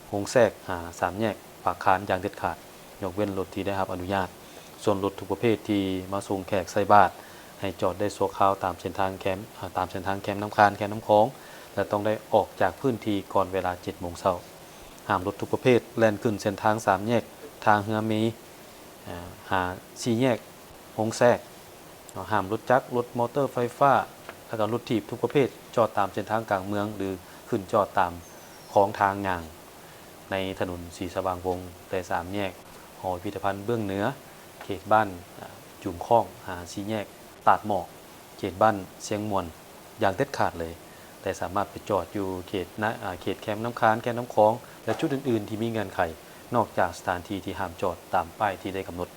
ໂຮງແຊກ ຫາສາມແຍກປາກຄານຢ່າງເດັດຂາດ, ຍົກເວັ້ນລົດທີ່ໄດ້ຮັບອະນຸຍາດ. ສ່ວນລົດທຸກປະເພດທີ່ມາສົ່ງແຂກໃສ່ບາດ ໃຫ້ຈອດໄດ້ຊົ່ວຄາວຕາມເສັ້ນທາງແຄມ ອາ ຕາມເສັ້ນທາງແຄມນ້ຳຄານ, ແຄມນ້ຳຂອງ ແລະ ຕ້ອງໄດ້ອອກຈາກພື້ນທີ່ກ່ອນເວລາເຈັດໂມງເຊົ້າ. ຫ້າມລົດທຸກປະເພດແລ່ນຂຶ້ນເສັ້ນທາງສາມແຍກທ່າເຮືອເມ ອາ ຫາສີ່ແຍກໂຮງແຊກເນາະ. ຫ້າມລົດຈັກ, ລົດມໍເຕີໄຟຟ້າ ແລະ ກໍລົດຖີບທຸກປະເພດຈອດຕາມເສັ້ນທາງກາງເມືອງ ຫຼື ຂຶ້ນຈອດຕາມຂອງທາງຍ່າງ ໃນຖະໜົນສີສະຫວ່າງວົງ ແຕ່ສາມແຍກຫໍພິພິທະພັນເບື້ອງເໜືອ ເຂດບ້ານ ອາ ຈູມຄ້ອງ ຫາສີ່ແຍກຕາດໝອກ ເຂດບ້ານຊຽງມ່ວນ ຢ່າງເດັດຂາດເລີຍ, ແຕ່ສາມາດໄປຈອດຢູ່ເຂດນະ ອາ ເຂດແຄມນ້ຳຄານ, ແຄມນ້ຳຂອງ ແລະ ຈຸດອື່ນໆທີ່ມີເງື່ອນໄຂ ນອກຈາກສະຖານທີ່ທີ່ຫ້າມຈອດຕາມປ້າຍທີ່ໄດ້ກຳນົດ.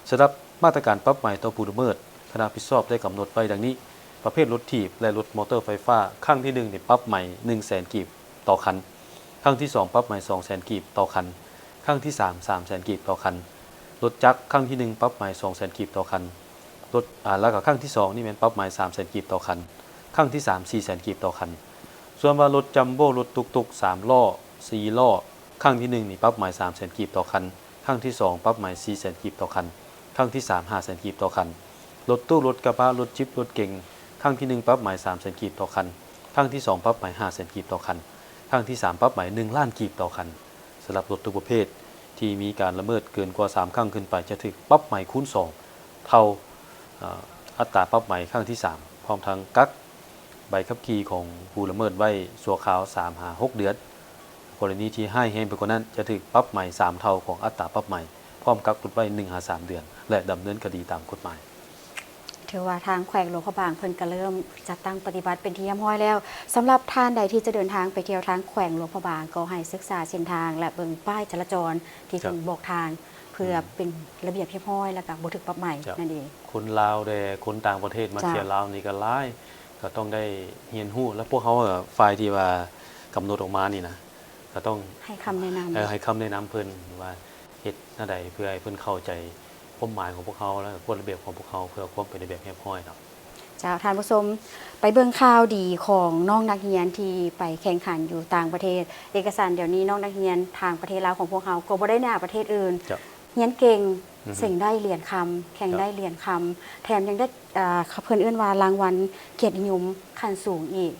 ສຳລັບມາດຕະການປັບໃໝຕໍ່ຜູ້ລະເມີດ, ຄະນະຮັບຜິດຊອບໄດ້ກຳນົດໄວ້ດັ່ງນີ້: ປະເພດລົດຖີບ ແລະ ລົດມໍເຕີໄຟຟ້າ, ຄັ້ງທີໜຶ່ງນີ້ປັບໃໝໜຶ່ງແສນກີບຕໍ່ຄັນ, ຄັ້ງທີສອງປັບໃໝສອງແສນກີບຕໍ່ຄັນ, ຄັ້ງທີສາມສາມແສນກີບຕໍ່ຄັນ. ລົດຈັກ ຄັ້ງທີໜຶ່ງປັບໃໝສອງແສນກີບຕໍ່ຄັນ, ລົດ ອາ ແລ້ວກໍຄັ້ງທີສອງນີ້ແມ່ນປັບໃໝສາມແສນກີບຕໍ່ຄັນ, ຄັ້ງທີສາມສີ່ແສນກີບຕໍ່ຄັນ. ສ່ວນວ່າລົດຈັມໂບ້, ລົດຕຸກຕຸກສາມລໍ້, ສີ່ລໍ້, ຄັ້ງທີໜຶ່ງນີ້ປັບໃໝສາມແສນກີບຕໍ່ຄັນ, ຄັ້ງທີສອງປັບໃໝສີ່ແສນກີບຕໍ່ຄັນ, ຄັ້ງທີສາມຫ້າແສນກີບຕໍ່ຄັນ. ລົດຕູ້, ລົດກະບະ, ລົດຈິບ, ລົດເກັງ, ຄັ້ງທີໜຶ່ງປັບໃໝສາມແສນກີບຕໍ່ຄັນ, ຄັ້ງທີສອງປັບໃໝຫ້າແສນກີບຕໍ່ຄັນ, ຄັ້ງທີສາມປັບໃໝໜຶ່ງລ້ານກີບຕໍ່ຄັນ. ສຳລັບລົດທຸກປະເພດທີ່ມີການລະເມີດເກີນກວ່າສາມຄັ້ງຂຶ້ນໄປ ຈະຖືກປັບໃໝຄູນສອງເທົ່າ ເອີ ອັດຕາປັບໃໝຄັ້ງທີສາມ ພ້ອມທັງກັກໃບຂັບຂີ່ຂອງຜູ້ລະເມີດໄວ້ຊົ່ວຄາວສາມຫາຫົກເດືອນ. ກໍລະນີທີ່ຮ້າຍແຮງໄປກວ່ານັ້ນ ຈະຖືກປັບໃໝສາມເທົ່າຂອງອັດຕາປັບໃໝ ພ້ອມກັກຄຸກໄວ້ໜຶ່ງຫາສາມເດືອນ ແລະ ດຳເນີນຄະດີຕາມກົດໝາຍ. ຖືວ່າທາງແຂວງຫຼວງພະບາງເພິ່ນກະເລີ່ມຈັດຕັ້ງປະຕິບັດເປັນທີ່ຮຽບຮ້ອຍແລ້ວ. ສຳລັບທ່ານໃດທີ່ຈະເດີນທາງໄປທ່ຽວທາງແຂວງຫຼວງພະບາງ ກໍໃຫ້ສຶກສາເສັ້ນທາງ ແລະ ເບິ່ງປ້າຍຈະລາຈອນທີ່ເພິ່ນບອກທາງ ເພື່ອເປັນລະບຽບຮຽບຮ້ອຍ ແລະ ກະບໍ່ຖືກປັບໃໝນັ້ນເອງ. ຄົນລາວແດ່ ຄົນຕ່າງປະເທດມາທ່ຽວລາວນີ້ກະຫຼາຍ, ກະຕ້ອງໄດ້ຮຽນຮູ້ ແລະ ພວກເຮົາ ເອີ ຝ່າຍທີ່ວ່າກຳນົດອອກມານີ້ນະ ກະຕ້ອງໃຫ້ຄຳແນະນຳ ເອີ ໃຫ້ຄຳແນະນຳເພິ່ນວ່າ ເຮັດແນວໃດເພື່ອໃຫ້ເພິ່ນເຂົ້າໃຈຄວາມໝາຍຂອງພວກເຮົາ ແລະ ກົດລະບຽບຂອງພວກເຮົາ ເພື່ອຄວາມເປັນລະບຽບຮຽບຮ້ອຍເນາະ. ເຈົ້າ ທ່ານຜູ້ຊົມ ໄປເບິ່ງຂ່າວດີຂອງນ້ອງນັກຮຽນທີ່ໄປແຂ່ງຂັນຢູ່ຕ່າງປະເທດ. ເອກະສານດຽວນີ້ ນ້ອງນັກຮຽນທາງປະເທດລາວຂອງພວກເຮົາກໍບໍ່ໄດ້ໜ້າປະເທດອື່ນ, ຮຽນເກັ່ງ ເສັງໄດ້ຫຼຽນຄຳ, ແຂ່ງໄດ້ຫຼຽນຄຳ, ແຖມຍັງໄດ້ ເອີ ເພິ່ນເອີ້ນວ່າລາງວັນກຽດນິຍົມຂັ້ນສູງອີກ.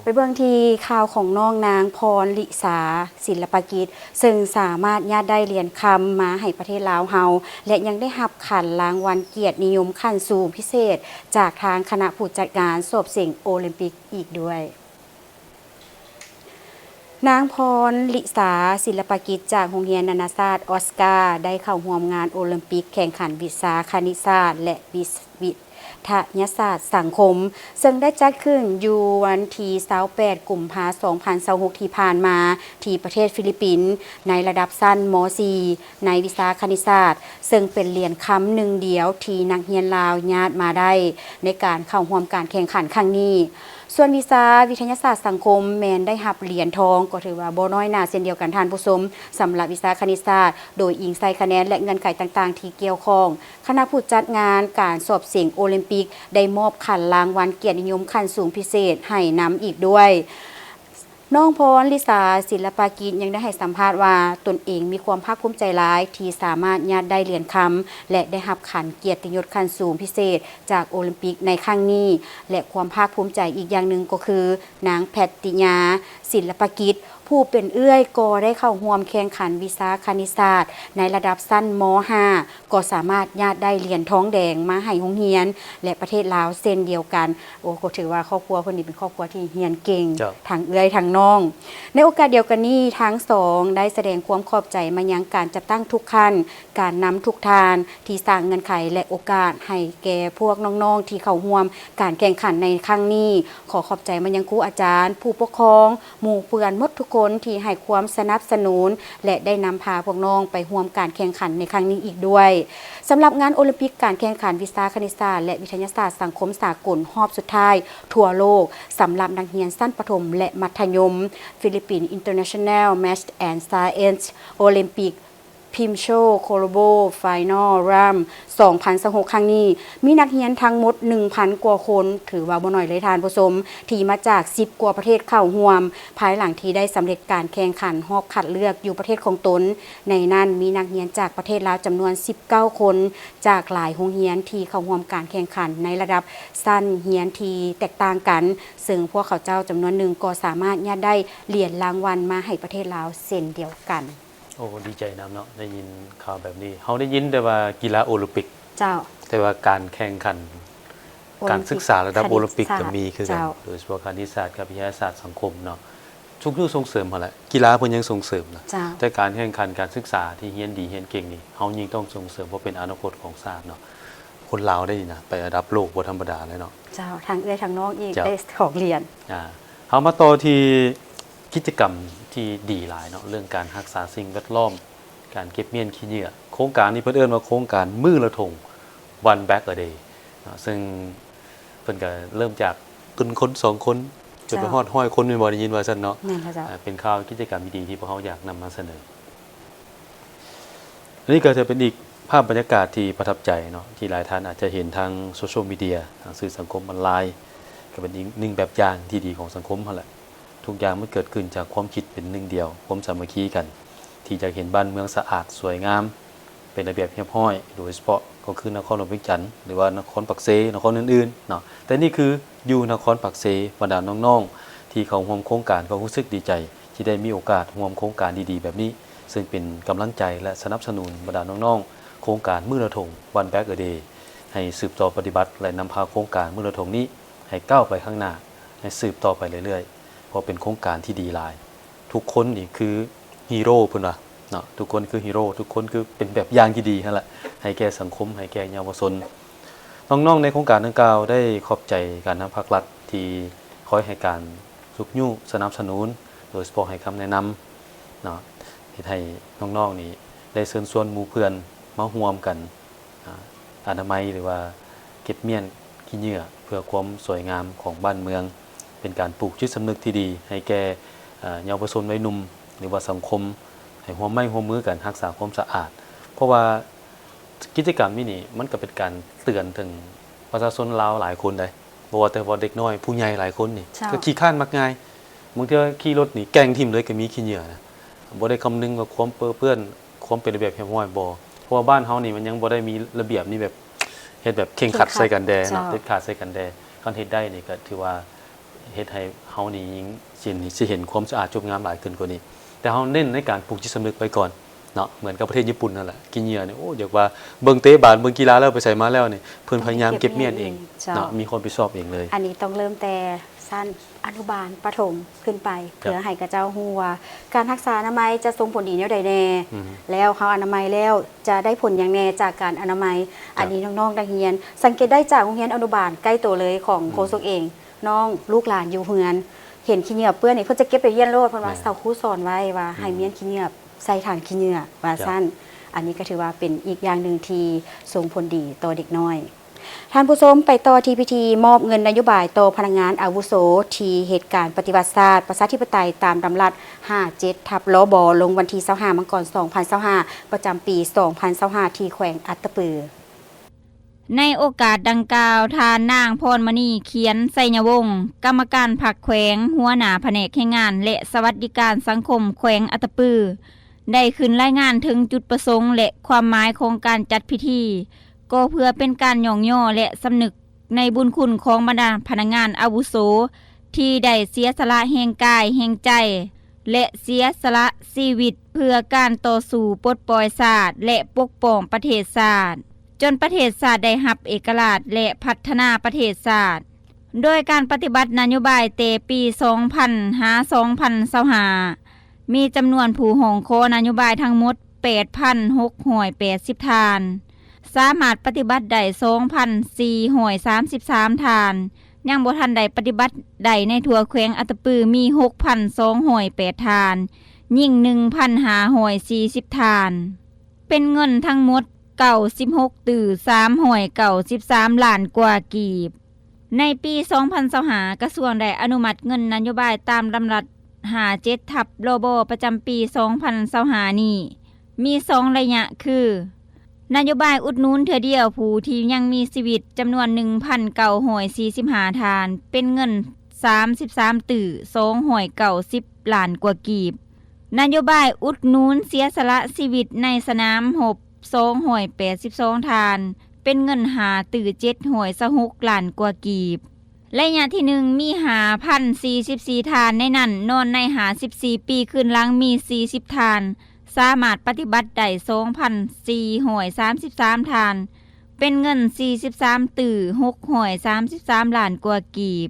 ໄປເບິ່ງທີ່ຂ່າວຂອງນ້ອງນາງ ພອນລິສາ ສິນລະປະກິດ ເຊິ່ງສາມາດຍາດໄດ້ຫຼຽນຄຳມາໃຫ້ປະເທດລາວເຮົາ ແລະ ຍັງໄດ້ຮັບຂັນລາງວັນກຽດນິຍົມຂັ້ນສູງພິເສດ ຈາກທາງຄະນະຜູ້ຈັດງານສອບເສັງໂອລິມປິກອີກດ້ວຍ. ນາງ ພອນລິສາ ສິນລະປະກິດ ຈາກໂຮງຮຽນນານາຊາດອອສກາ ໄດ້ເຂົ້າຮ່ວມງານໂອລິມປິກແຂ່ງຂັນວິຊາຄະນິດສາດ ແລະ ວິ ວິທະຍາສາດສັງຄົມ ເຊິ່ງໄດ້ຈັດຂຶ້ນຢູ່ວັນທີຊາວແປດ ກຸມພາ ສອງພັນຊາວຫົກ ທີ່ຜ່ານມາ ທີ່ປະເທດຟີລິບປິນ ໃນລະດັບຊັ້ນ ມໍສີ່ ໃນວິຊາຄະນິດສາດ ເຊິ່ງເປັນຫຼຽນຄຳໜຶ່ງດຽວທີ່ນັກຮຽນລາວຍາດມາໄດ້ໃນການເຂົ້າຮ່ວມການແຂ່ງຂັນຄັ້ງນີ້. ສ່ວນວິຊາວິທະຍາສາດສັງຄົມແມ່ນໄດ້ຮັບຫຼຽນທອງ ກໍຖືວ່າບໍ່ນ້ອຍໜ້າເຊັ່ນດຽວກັນທ່ານຜູ້ຊົມ. ສຳລັບວິຊາຄະນິດສາດ ໂດຍອີງໃສ່ຄະແນນ ແລະ ເງື່ອນໄຂຕ່າງໆທີ່ກ່ຽວຂ້ອງ, ຄະນະຜູ້ຈັດງານການສອບເສັງໂອລິມປິກ ໄດ້ມອບຂັນລາງວັນກຽດນິຍົມຂັ້ນສູງພິເສດໃຫ້ນຳອີກດ້ວຍ. ນ້ອງພອນລິສາ ສິນລະປາກິດ ຍັງໄດ້ໃຫ້ສຳພາດວ່າ ຕົນເອງມີຄວາມພາກພູມໃຈຫຼາຍທີ່ສາມາດຍາດໄດ້ຫຼຽນຄຳ ແລະ ໄດ້ຮັບຂັນກຽດຕິຍົດຂັ້ນສູງພິເສດຈາກໂອລິມປິກໃນຄັ້ງນີ້ ແລະ ຄວາມພາກພູມໃຈອີກຢ່າງໜຶ່ງກໍຄື ນາງ ແພັດຕິຍາ ສິນລະປາກິດ ຜູ້ເປັນເອື້ອຍກໍໄດ້ເຂົ້າຮ່ວມແຂ່ງຂັນວິຊາຄະນິດສາດໃນລະດັບຊັ້ນ ມໍຫ້າ ກໍສາມາດຍາດໄດ້ຫຼຽນທອງແດງມາໃຫ້ໂຮງຮຽນ ແລະ ປະເທດລາວເຊັ່ນດຽວກັນ. ໂອ້ ກໍຖືວ່າຄອບຄົວເພິ່ນນີ້ເປັນຄອບຄົວທີ່ຮຽນເກັ່ງ ເຈົ້າ ທັງເອື້ອຍທັງນ້ອງ. ໃນໂອກາດດຽວກັນນີ້ ທັງສອງໄດ້ສະແດງຄວາມຂອບໃຈມາຍັງການຈັດຕັ້ງທຸກຂັ້ນ, ການນຳທຸກທ່ານທີ່ສ້າງເງື່ອນໄຂ ແລະ ໂອກາດໃຫ້ແກ່ພວກນ້ອງໆທີ່ເຂົ້າຮ່ວມການແຂ່ງຂັນໃນຄັ້ງນີ້. ຂໍຂອບໃຈມາຍັງຄູອາຈານ, ຜູ້ປົກຄອງ, ໝູ່ເພື່ອນໝົດທຸກຄົນທີ່ໃຫ້ຄວາມສະໜັບສະໜູນ ແລະ ໄດ້ນຳພາພວກນ້ອງໄປຮ່ວມການແຂ່ງຂັນໃນຄັ້ງນີ້ອີກດ້ວຍ. ສຳລັບງານໂອລິມປິກການແຂ່ງຂັນວິຊາຄະນິດສາດ ແລະ ວິທະຍາສາດສັງຄົມສາກົນຮອບສຸດທ້າຍທົ່ວໂລກ ສຳລັບນັກຮຽນຊັ້ນປະຖົມ ແລະ ມັດທະຍົມ Philippine International Math and Science Olympic Pimcho Global Final Round ສອງພັນຊາວຫົກ ຄັ້ງນີ້ ມີນັກຮຽນທັງໝົດ ໜຶ່ງພັນ ກວ່າຄົນ, ຖືວ່າບໍ່ໜ້ອຍເລີຍທ່ານຜູ້ຊົມ, ທີ່ມາຈາກ ສິບ ກວ່າປະເທດເຂົ້າຮ່ວມ, ພາຍຫຼັງທີ່ໄດ້ສຳເລັດການແຂ່ງຂັນຮອບຄັດເລືອກຢູ່ປະເທດຂອງຕົນ. ໃນນັ້ນມີນັກຮຽນຈາກປະເທດລາວຈຳນວນ ສິບເກົ້າ ຄົນ, ຈາກຫຼາຍໂຮງຮຽນທີ່ເຂົ້າຮ່ວມການແຂ່ງຂັນໃນລະດັບຊັ້ນຮຽນທີ່ແຕກຕ່າງກັນ, ເຊິ່ງພວກເຂົາເຈົ້າຈຳນວນໜຶ່ງກໍສາມາດຍາດໄດ້ຫຼຽນລາງວັນມາໃຫ້ປະເທດລາວເຊັ່ນດຽວກັນ. ໂອ້ ດີໃຈນຳເນາະ ໄດ້ຍິນຂ່າວແບບນີ້. ເຮົາໄດ້ຍິນແຕ່ວ່າກິລາໂອລິມປິກ ເຈົ້າ ແຕ່ວ່າການແຂ່ງຂັນ ໂອລິມປິກ ການສຶກສາລະດັບໂອລິມປິກ ຄະນິດສາດ ກໍມີຄືກັນ ເຈົ້າ ໂດຍສະເພາະຄະນິດສາດກັບວິທະຍາສາດສັງຄົມເນາະ ຊຸກຍູ້ສົ່ງເສີມຫັ້ນແຫຼະ. ກິລາເພິ່ນຍັງສົ່ງເສີມນະ ເຈົ້າ ແຕ່ການແຂ່ງຂັນການສຶກສາທີ່ຮຽນດີຮຽນເກັ່ງນີ້ ເຮົາຍິ່ງຕ້ອງສົ່ງເສີມ ເພາະເປັນອະນາຄົດຂອງຊາດເນາະ. ຄົນລາວໄດ້ນີ້ນະ ໄປລະດັບໂລກບໍ່ທຳມະດາເລີຍເນາະ. ເຈົ້າ ທັງເອື້ອຍທັງນ້ອງອີກ ເຈົ້າ ໄດ້ຂອງຫຼຽນ. ອ່າ ເຮົາມາຕໍ່ທີ່ກິດຈະກຳທີ່ດີຫຼາຍເນາະ ເລື່ອງການຮັກສາສິ່ງແວດລ້ອມ, ການເກັບມ້ຽນຂີ້ເຫຍື້ອ. ໂຄງການນີ້ເພິ່ນເອີ້ນວ່າໂຄງການມື້ລະທົງ One Bag a Day ເນາະ ເຊິ່ງເພິ່ນກໍເລີ່ມຈາກຕົ້ນຄົນ ສອງຄົນ ຈົນໄປຮອດຮ້ອຍຄົນ ແມ່ນບໍ່? ໄດ້ຍິນວ່າຊັ້ນເນາະ. ແມ່ນແລ້ວເຈົ້າ. ອ່າ ເປັນຂ່າວກິດຈະກຳດີໆທີ່ພວກເຮົາຢາກນຳມາສະເໜີ. ອັນນີ້ກໍຈະເປັນອີກພາບບັນຍາກາດທີ່ປະທັບໃຈເນາະ ທີ່ຫຼາຍທ່ານອາດຈະເຫັນທາງໂຊຊຽວມີເດຍ ທາງສື່ສັງຄົມອອນລາຍ ກໍເປັນອີກໜຶ່ງແບບຢ່າງທີ່ດີຂອງສັງຄົມຫັ້ນແຫຼະ. ທຸກຢ່າງມັນເກີດຂຶ້ນຈາກຄວາມຄິດເປັນໜຶ່ງດຽວ, ຄວາມສາມັກຄີກັນ ທີ່ຢາກເຫັນບ້ານເມືອງສະອາດສວຍງາມ ເປັນລະບຽບຮຽບຮ້ອຍ, ໂດຍສະເພາະກໍຄືນະຄອນຫຼວງວຽງຈັນ ຫຼືວ່ານະຄອນປາກເຊ, ນະຄອນອື່ນໆເນາະ. ແຕ່ນີ້ຄືຢູ່ນະຄອນປາກເຊ, ບັນດານ້ອງໆທີ່ເຂົ້າຮ່ວມໂຄງການກໍຮູ້ສຶກດີໃຈ ທີ່ໄດ້ມີໂອກາດຮ່ວມໂຄງການດີໆແບບນີ້, ເຊິ່ງເປັນກຳລັງໃຈ ແລະ ສະໜັບສະໜູນບັນດານ້ອງໆໂຄງການມື້ລະທົງ One Bag a Day ໃຫ້ສືບຕໍ່ປະຕິບັດ ແລະ ນຳພາໂຄງການມື້ລະທົງນີ້ໃຫ້ກ້າວໄປຂ້າງໜ້າ, ໃຫ້ສືບຕໍ່ໄປເລື້ອຍໆ ເພາະເປັນໂຄງການທີ່ດີຫຼາຍ. ທຸກຄົນນີ້ຄືຮີໂຣເພິ່ນວ່າເນາະ, ທຸກຄົນຄືຮີໂຣ, ທຸກຄົນຄືເປັນແບບຢ່າງທີ່ດີຫັ້ນແຫຼະ ໃຫ້ແກ່ສັງຄົມ, ໃຫ້ແກ່ເຍົາວະຊົນ. ນ້ອງໆໃນໂຄງການດັ່ງກ່າວໄດ້ຂອບໃຈການນຳພາກລັດທີ່ຄອຍໃຫ້ການຊຸກຍູ້ສະໜັບສະໜູນ, ໂດຍສະເພາະໃຫ້ຄຳແນະນຳເນາະ, ເຮັດໃຫ້ນ້ອງໆນີ້ໄດ້ເຊີນຊວນໝູ່ເພື່ອນມາຮ່ວມກັນ ອາ ອະນາໄມ ຫຼືວ່າເກັບມ້ຽນຂີ້ເຫຍື້ອ ເພື່ອຄວາມສວຍງາມຂອງບ້ານເມືອງ, ເປັນການປູກຈິດສຳນຶກທີ່ດີໃຫ້ແກ່ ອາ ເຍົາວະຊົນວັຍໜຸ່ມ ຫຼືວ່າສັງຄົມ ໃຫ້ຮ່ວມໄມ້ຮ່ວມມືກັນຮັກສາຄວາມສະອາດ. ເພາະວ່າກິດຈະກຳນີ້ນີ້ ມັນກໍເປັນການເຕືອນເຖິງປະຊາຊົນລາວຫຼາຍຄົນໃດ໋ ບໍ່ວ່າແຕ່ວ່າເດັກນ້ອຍ ຜູ້ໃຫຍ່ຫຼາຍຄົນນີ້ ເຈົ້າ ກໍຂີ້ຄ້ານມັກງ່າຍ, ບາງເທື່ອຂີ່ລົດນີ້ແກ່ງຖິ້ມເລີຍກໍມີ ຂີ້ເຫຍື້ອນະ, ບໍ່ໄດ້ຄຳນຶງວ່າຄວາມເປິເປື້ອນ ຄວາມເປັນລະບຽບຮຽບຮ້ອຍບໍ່? ເພາະວ່າບ້ານເຮົານີ້ມັນຍັງບໍ່ໄດ້ມີລະບຽບນີ້ແບບ ເຮັດແບບເຄັ່ງຄັດ ເຄັ່ງຄັດ ໃສ່ກັນແດ່ເນາະ, ເຄັ່ງຄັດ ເດັດຂາດໃສ່ກັນແດ່. ຄັນເຮັດໄດ້ນີ້ກໍຖືວ່າເຮັດໃຫ້ເຮົານີ້ຍິ່ງຊິ ຊິເຫັນຄວາມສະອາດຈົບງາມຫຼາຍຂຶ້ນກວ່ານີ້. ແຕ່ເຮົາເນັ້ນໃນການປູກຈິດສຳນຶກໄວ້ກ່ອນເນາະ, ເໝືອນກັບປະເທດຍີ່ປຸ່ນນັ້ນແຫຼະ. ຂີ້ເຫຍື້ອນີ້ ໂອ້ ຢາກວ່າເບິ່ງເຕະບານ ເບິ່ງກິລາແລ້ວ ໄປໃສມາແລ້ວນີ້ ເພິ່ນພະຍາຍາມເກັບມ້ຽນເອງ ເຈົ້າ ເນາະ, ມີຄວາມຮັບຜິດຊອບເອງເລີຍ. ອັນນີ້ຕ້ອງເລີ່ມແຕ່ ຊັ້ນອະນຸບານປະຖົມຂຶ້ນໄປ ເພື່ອໃຫ້ຂະເຈົ້າຮູ້ວ່າການຮັກສາອະນາໄມຈະສົ່ງຜົນດີແນວໃດແດ່, ແລ້ວເຮົາອະນາໄມແລ້ວຈະໄດ້ຜົນຫຍັງແດ່ຈາກການອະນາໄມ. ອັນນີ້ນ້ອງໆນັກຮຽນສັງເກດໄດ້ຈາກໂຮງຮຽນອະນຸບານໃກ້ໂຕເລີຍຂອງໂຄສົກເອງ, ນ້ອງລູກຫຼານຢູ່ເຮືອນ ເຫັນຂີ້ເຫຍື້ອເປື້ອນນີ້ ເພິ່ນຈະເກັບໄປວຽນໂລດ, ເພິ່ນວ່າ ເຈົ້າ ສາວຄູສອນໄວ້ວ່າໃຫ້ມ້ຽນຂີ້ເຫຍື້ອໃສ່ຖັງຂີ້ເຫຍື້ອວ່າຊັ້ນ. ອັນນີ້ກໍຖືວ່າເປັນອີກຢ່າງໜຶ່ງທີ່ສົ່ງຜົນດີຕໍ່ເດັກນ້ອຍ. ທ່ານຜູ້ຊົມ, ໄປຕໍ່ທີ່ພິທີມອບເງິນນະໂຍບາຍຕໍ່ພະນັກງານອາວຸໂສທີ່ເຮັດການປະຕິວັດຊາດ ປະຊາທິປະໄຕ ຕາມດຳລັດ ຫ້າເຈັດ ທັບ ລບ ລົງວັນທີ ຊາວຫ້າ ມັງກອນ ສອງພັນຊາວຫ້າ ປະຈຳປີ ສອງພັນຊາວຫ້າ ທີ່ແຂວງອັດຕະປື. ໃນໂອກາດດັ່ງກ່າວ, ທ່ານນາງ ພອນມະນີ ຂຽນໄຊຍະວົງ, ກຳມະການພັກແຂວງ, ຫົວໜ້າພະແນກແຮງງານ ແລະ ສະຫວັດດີການສັງຄົມແຂວງອັດຕະປື ໄດ້ຂຶ້ນລາຍງານເຖິງຈຸດປະສົງ ແລະ ຄວາມໝາຍຂອງການຈັດພິທີ, ກໍເພື່ອເປັນການຍ້ອງຍໍ ແລະ ສຳນຶກໃນບຸນຄຸນຂອງບັນດາພະນັກງານອາວຸໂສ ທີ່ໄດ້ເສຍສະຫຼະແຮງກາຍ, ແຮງໃຈ ແລະ ເສຍສະຫຼະຊີວິດເພື່ອການຕໍ່ສູ້ປົດປ່ອຍຊາດ ແລະ ປົກປ້ອງປະເທດຊາດ, ຈົນປະເທດຊາດໄດ້ຮັບເອກະລາດ ແລະ ພັດທະນາປະເທດຊາດ. ໂດຍການປະຕິບັດນະໂຍບາຍແຕ່ປີສອງພັນຫາສອງພັນຊາວຫ້າ ມີຈຳນວນຜູ້ຮ້ອງຂໍນະໂຍບາຍທັງໝົດແປດພັນຫົກຮ້ອຍແປດສິບທ່ານ, ສາມາດປະຕິບັດໄດ້ສອງພັນສີ່ຮ້ອຍສາມສິບສາມທ່ານ, ຍັງບໍ່ທັນໄດ້ປະຕິບັດໄດ້ໃນທົ່ວແຂວງອັດຕະປືມີຫົກພັນສອງຮ້ອຍແປດທ່ານ, ຍິງໜຶ່ງພັນຫ້າຮ້ອຍສີ່ສິບທ່ານ, ເປັນເງິນທັງໝົດເກົ້າສິບຫົກຕື້ສາມຮ້ອຍເກົ້າສິບສາມລ້ານກວ່າກີບ. ໃນປີສອງພັນຊາວຫ້າ ກະຊວງໄດ້ອະນຸມັດເງິນນະໂຍບາຍຕາມດຳລັດຫ້າເຈັດທັບ ລບ ປະຈຳປີສອງພັນຊາວຫ້ານີ້ ມີສອງໄລຍະຄື ນະໂຍບາຍອຸດໜູນເທື່ອດຽວຜູ້ທີ່ຍັງມີຊີວິດ ຈຳນວນໜຶ່ງພັນເກົ້າຮ້ອຍສີ່ສິບຫ້າທ່ານ ເປັນເງິນສາມສິບສາມຕື້ສອງຮ້ອຍເກົ້າສິບລ້ານກວ່າກີບ, ນະໂຍບາຍອຸດໜູນເສຍສະຫຼະຊີວິດໃນສະໜາມຮົບສອງຮ້ອຍແປດສິບສອງທ່ານ ເປັນເງິນຫ້າຕື້ເຈັດຮ້ອຍຊາວຫົກລ້ານກວ່າກີບ. ໄລຍະທີໜຶ່ງ ມີຫ້າພັນສີ່ສິບສີ່ທ່ານ, ໃນນັ້ນນອນໃນຫ້າສິບສີ່ປີຂຶ້ນຫຼັງມີສີ່ສິບທ່ານ, ສາມາດປະຕິບັດໄດ້ສອງພັນສີ່ຮ້ອຍສາມສິບສາມທ່ານ ເປັນເງິນສີ່ສິບສາມຕື້ຫົກຮ້ອຍສາມສິບສາມລ້ານກວ່າກີບ.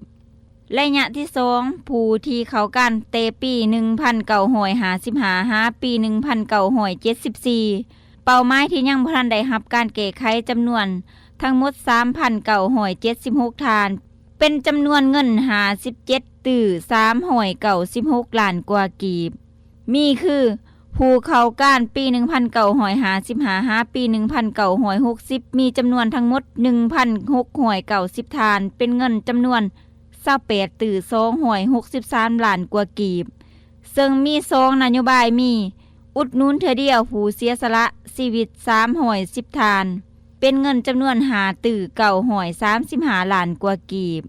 ໄລຍະທີສອງ ຜູ້ທີ່ເຂົ້າການແຕ່ປີໜຶ່ງພັນເກົ້າຮ້ອຍຫ້າສິບຫ້າ ຫາປີໜຶ່ງພັນເກົ້າຮ້ອຍເຈັດສິບສີ່ ເປົ້າໝາຍທີ່ຍັງບໍ່ທັນໄດ້ຮັບການແກ້ໄຂ ຈຳນວນທັງໝົດສາມພັນເກົ້າຮ້ອຍເຈັດສິບຫົກທ່ານ ເປັນຈຳນວນເງິນຫ້າສິບເຈັດຕື້ສາມຮ້ອຍເກົ້າສິບຫົກລ້ານກວ່າກີບ ມີຄື ຜູ້ເຂົ້າການປີໜຶ່ງພັນເກົ້າຮ້ອຍຫ້າສິບຫ້າ ຫາປີໜຶ່ງພັນເກົ້າຮ້ອຍຫົກສິບ ມີຈຳນວນທັງໝົດໜຶ່ງພັນຫົກຮ້ອຍເກົ້າສິບທ່ານ ເປັນເງິນຈຳນວນຊາວແປດຕື້ສອງຮ້ອຍຫົກສິບສາມລ້ານກວ່າກີບ ເຊິ່ງມີສອງນະໂຍບາຍ ມີ ອຸດໜູນເທື່ອດຽວຜູ້ເສຍສະຫຼະຊີວິດສາມຮ້ອຍສິບທ່ານ ເປັນເງິນຈຳນວນຫ້າຕື້ເກົ້າຮ້ອຍສາມສິບຫ້າລ້ານກວ່າກີບ,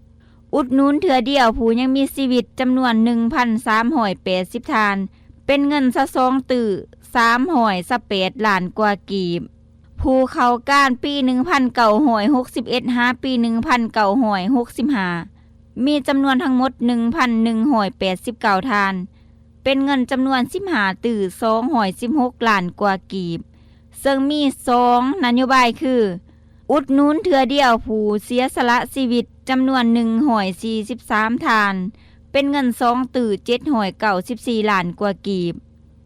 ອຸດໜູນເທື່ອດຽວຜູ້ຍັງມີຊີວິດຈຳນວນໜຶ່ງພັນສາມຮ້ອຍແປດສິບທ່ານ ເປັນເງິນຊາວສອງຕື້ສາມຮ້ອຍຊາວແປດລ້ານກວ່າກີບ, ຜູ້ເຂົ້າການປີໜຶ່ງພັນເກົ້າຮ້ອຍຫົກສິບເອັດ ຫາປີໜຶ່ງພັນເກົ້າຮ້ອຍຫົກສິບຫ້າ ມີຈຳນວນທັງໝົດໜຶ່ງພັນໜຶ່ງຮ້ອຍແປດສິບເກົ້າທ່ານ ເປັນເງິນຈຳນວນສິບຫ້າຕື້ສອງຮ້ອຍສິບຫົກລ້ານກວ່າກີບ, ເຊິ່ງມີສອງນະໂຍບາຍຄື ອຸດໜູນເທື່ອດຽວຜູ້ເສຍສະຫຼະຊີວິດຈຳນວນໜຶ່ງຮ້ອຍສີ່ສິບສາມທ່ານ ເປັນເງິນສອງຕື້ເຈັດຮ້ອຍເກົ້າສິບສີ່ລ້ານກວ່າກີບ,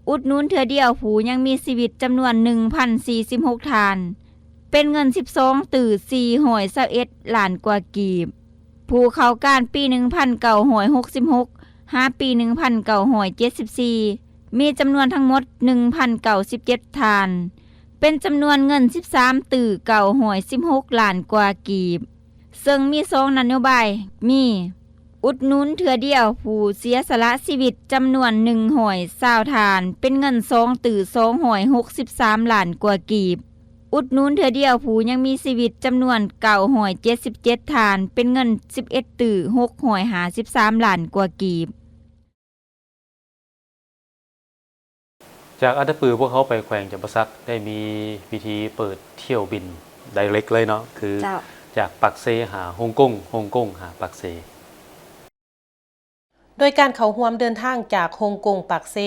ອຸດໜູນເທື່ອດຽວຜູ້ຍັງມີຊີວິດຈຳນວນໜຶ່ງພັນສີ່ສິບຫົກທ່ານ ເປັນເງິນສິບສອງຕື້ສີ່ຮ້ອຍຊາວເອັດລ້ານກວ່າກີບ. ຜູ້ເຂົ້າການປີໜຶ່ງພັນເກົ້າຮ້ອຍຫົກສິບຫົກ ຫາປີໜຶ່ງພັນເກົ້າຮ້ອຍເຈັດສິບສີ່ ມີຈຳນວນທັງໝົດໜຶ່ງພັນເກົ້າສິບເຈັດທ່ານ ເປັນຈຳນວນເງິນສິບສາມຕື້ເກົ້າຮ້ອຍສິບຫົກລ້ານກວ່າກີບ, ເຊິ່ງມີສອງນະໂຍບາຍ ມີ ອຸດໜູນເທື່ອດຽວຜູ້ເສຍສະຫຼະຊີວິດຈຳນວນໜຶ່ງຮ້ອຍຊາວທ່ານ ເປັນເງິນສອງຕື້ສອງຮ້ອຍຫົກສິບສາມລ້ານກວ່າກີບ, ອຸດໜູນເທື່ອດຽວຜູ້ຍັງມີຊີວິດຈຳນວນເກົ້າຮ້ອຍເຈັດສິບເຈັດທ່ານ ເປັນເງິນສິບເອັດຕື້ຫົກຮ້ອຍຫ້າສິບສາມລ້ານກວ່າກີບ. ຈາກອັດຕະປື ພວກເຮົາໄປແຂວງຈຳປາສັກ ໄດ້ມີພິທີເປີດຖ້ຽວບິນໄດເຣັກເລີຍເນາະ ຄື ເຈົ້າ ຈາກປາກເຊຫາຮົງກົງ, ຮົງກົງຫາປາກເຊ. ໂດຍການເຂົ້າຮ່ວມເດີນທາງຈາກຮົງກົງ ປາກເຊ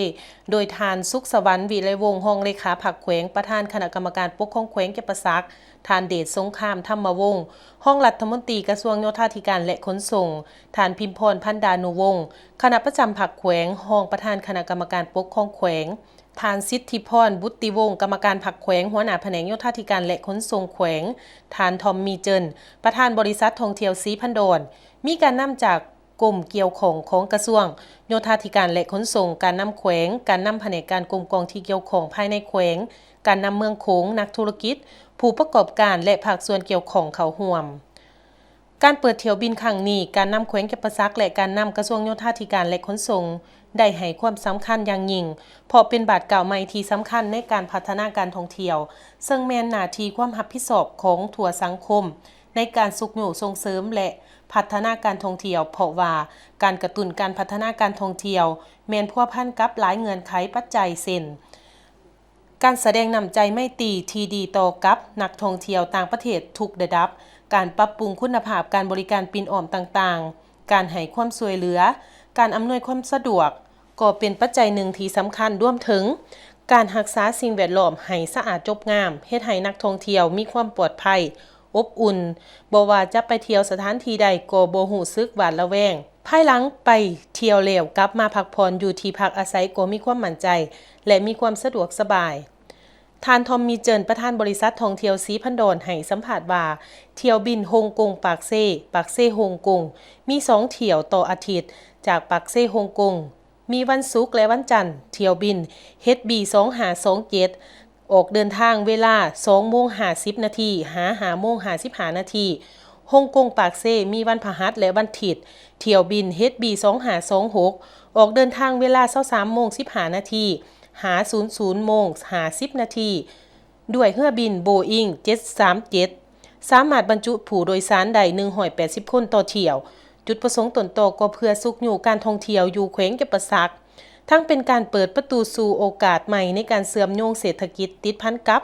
ໂດຍທ່ານ ສຸກສະຫວັນ ວິໄລວົງ ຮອງເລຂາພັກແຂວງ, ປະທານຄະນະກຳມະການປົກຄອງແຂວງຈຳປາສັກ, ທ່ານ ເດດສົງຄາມ ທຳມະວົງ ຮອງລັດຖະມົນຕີກະຊວງໂຍທາທິການ ແລະ ຂົນສົ່ງ, ທ່ານ ພິມພອນ ພັນດານຸວົງ ຄະນະປະຈຳພັກແຂວງ, ຮອງປະທານຄະນະກຳມະການປົກຄອງແຂວງ, ທ່ານ ສິດທິພອນ ບຸດຕິວົງ ກຳມະການພັກແຂວງ, ຫົວໜ້າພະແນກໂຍທາທິການ ແລະ ຂົນສົ່ງແຂວງ, ທ່ານ ທອມ ມີເຈິນ ປະທານບໍລິສັດທ່ອງທ່ຽວສີພັນດອນ, ມີການນຳຈາກ ກົມກ່ຽວຂ້ອງຂອງກະຊວງໂຍທາທິການ ແລະ ຂົນສົ່ງ, ການນຳແຂວງ, ການນຳພະແນກການກົມກອງທີ່ກ່ຽວຂ້ອງພາຍໃນແຂວງ, ການນຳເມືອງໂຂງ, ນັກທຸລະກິດ, ຜູ້ປະກອບການ ແລະ ພາກສ່ວນກ່ຽວຂ້ອງເຂົ້າຮ່ວມ. ການເປີດຖ້ຽວບິນຄັ້ງນີ້, ການນຳແຂວງຈຳປາສັກ ແລະ ການນຳກະຊວງໂຍທາທິການ ແລະ ຂົນສົ່ງ ໄດ້ໃຫ້ຄວາມສຳຄັນຢ່າງຍິ່ງ, ເພາະເປັນບາດກ້າວໃໝ່ທີ່ສຳຄັນໃນການພັດທະນາການທ່ອງທ່ຽວ, ເຊິ່ງແມ່ນໜ້າທີ່ຄວາມຮັບຜິດຊອບຂອງທົ່ວສັງຄົມ ໃນການຊຸກຍູ້ສົ່ງເສີມ ແລະ ພັດທະນາການທ່ອງທ່ຽວ, ເພາະວ່າການກະຕຸ້ນການພັດທະນາການທ່ອງທ່ຽວ ແມ່ນພົວພັນກັບຫຼາຍເງື່ອນໄຂປັດໄຈ ເຊັ່ນ ການສະແດງນ້ຳໃຈໄມຕີທີ່ດີຕໍ່ກັບນັກທ່ອງທ່ຽວຕ່າງປະເທດທຸກລະດັບ, ການປັບປຸງຄຸນນະພາບການບໍລິການປິ່ນອ້ອມຕ່າງໆ, ການໃຫ້ຄວາມຊ່ວຍເຫຼືອ, ການອຳນວຍຄວາມສະດວກ ກໍເປັນປັດໄຈໜຶ່ງທີ່ສຳຄັນ, ລວມເຖິງການຮັກສາສິ່ງແວດລ້ອມໃຫ້ສະອາດຈົບງາມ, ເຮັດໃຫ້ນັກທ່ອງທ່ຽວມີຄວາມປອດໄພ, ອົບອຸ່ນ, ບໍ່ວ່າຈະໄປທ່ຽວສະຖານທີ່ໃດກໍບໍ່ຮູ້ສຶກຫວາດລະແວງ. ພາຍຫຼັງໄປທ່ຽວແລ້ວກັບມາພັກຜ່ອນຢູ່ທີ່ພັກອາໄສກໍມີຄວາມໝັ້ນໃຈ ແລະ ມີຄວາມສະດວກສະບາຍ. ທ່ານ ທອມມີ ເຈີນ ປະທານບໍລິສັດທ່ອງທ່ຽວສີພັນດອນ ໃຫ້ສຳພາດວ່າ ຖ້ຽວບິນຮົງກົງ-ປາກເຊ, ປາກເຊ-ຮົງກົງ ມີສອງຖ້ຽວຕໍ່ອາທິດ ຈາກປາກເຊ-ຮົງກົງ ມີວັນສຸກ ແລະ ວັນຈັນ. ຖ້ຽວບິນ ເອດບີ ສອງຫ້າສອງເຈັດ ອອກເດີນທາງເວລາສອງໂມງຫ້າສິບນາທີ ຫາ ຫ້າໂມງຫ້າສິບຫ້ານາທີ. ຮົງກົງ-ປາກເຊ ມີວັນພະຫັດ ແລະ ວັນທິດ. ຖ້ຽວບິນ ເອດບີ ສອງຫ້າສອງຫົກ ອອກເດີນທາງເວລາຊາວສາມໂມງສິບຫ້ານາທີ ຫາ ສູນສູນໂມງຫ້າສິບນາທີ ດ້ວຍເຮືອບິນໂບອິງເຈັດສາມເຈັດ ສາມາດບັນຈຸຜູ້ໂດຍສານໄດ້ໜຶ່ງຮ້ອຍແປດສິບຄົນຕໍ່ຖ້ຽວ. ຈຸດປະສົງຕົ້ນຕໍກໍເພື່ອຊຸກຍູ້ການທ່ອງທ່ຽວຢູ່ແຂວງຈຳປາສັກ, ທັງເປັນການເປີດປະຕູສູ່ໂອກາດໃໝ່ໃນການເຊື່ອມໂຍງເສດຖະກິດ ຕິດພັນກັບ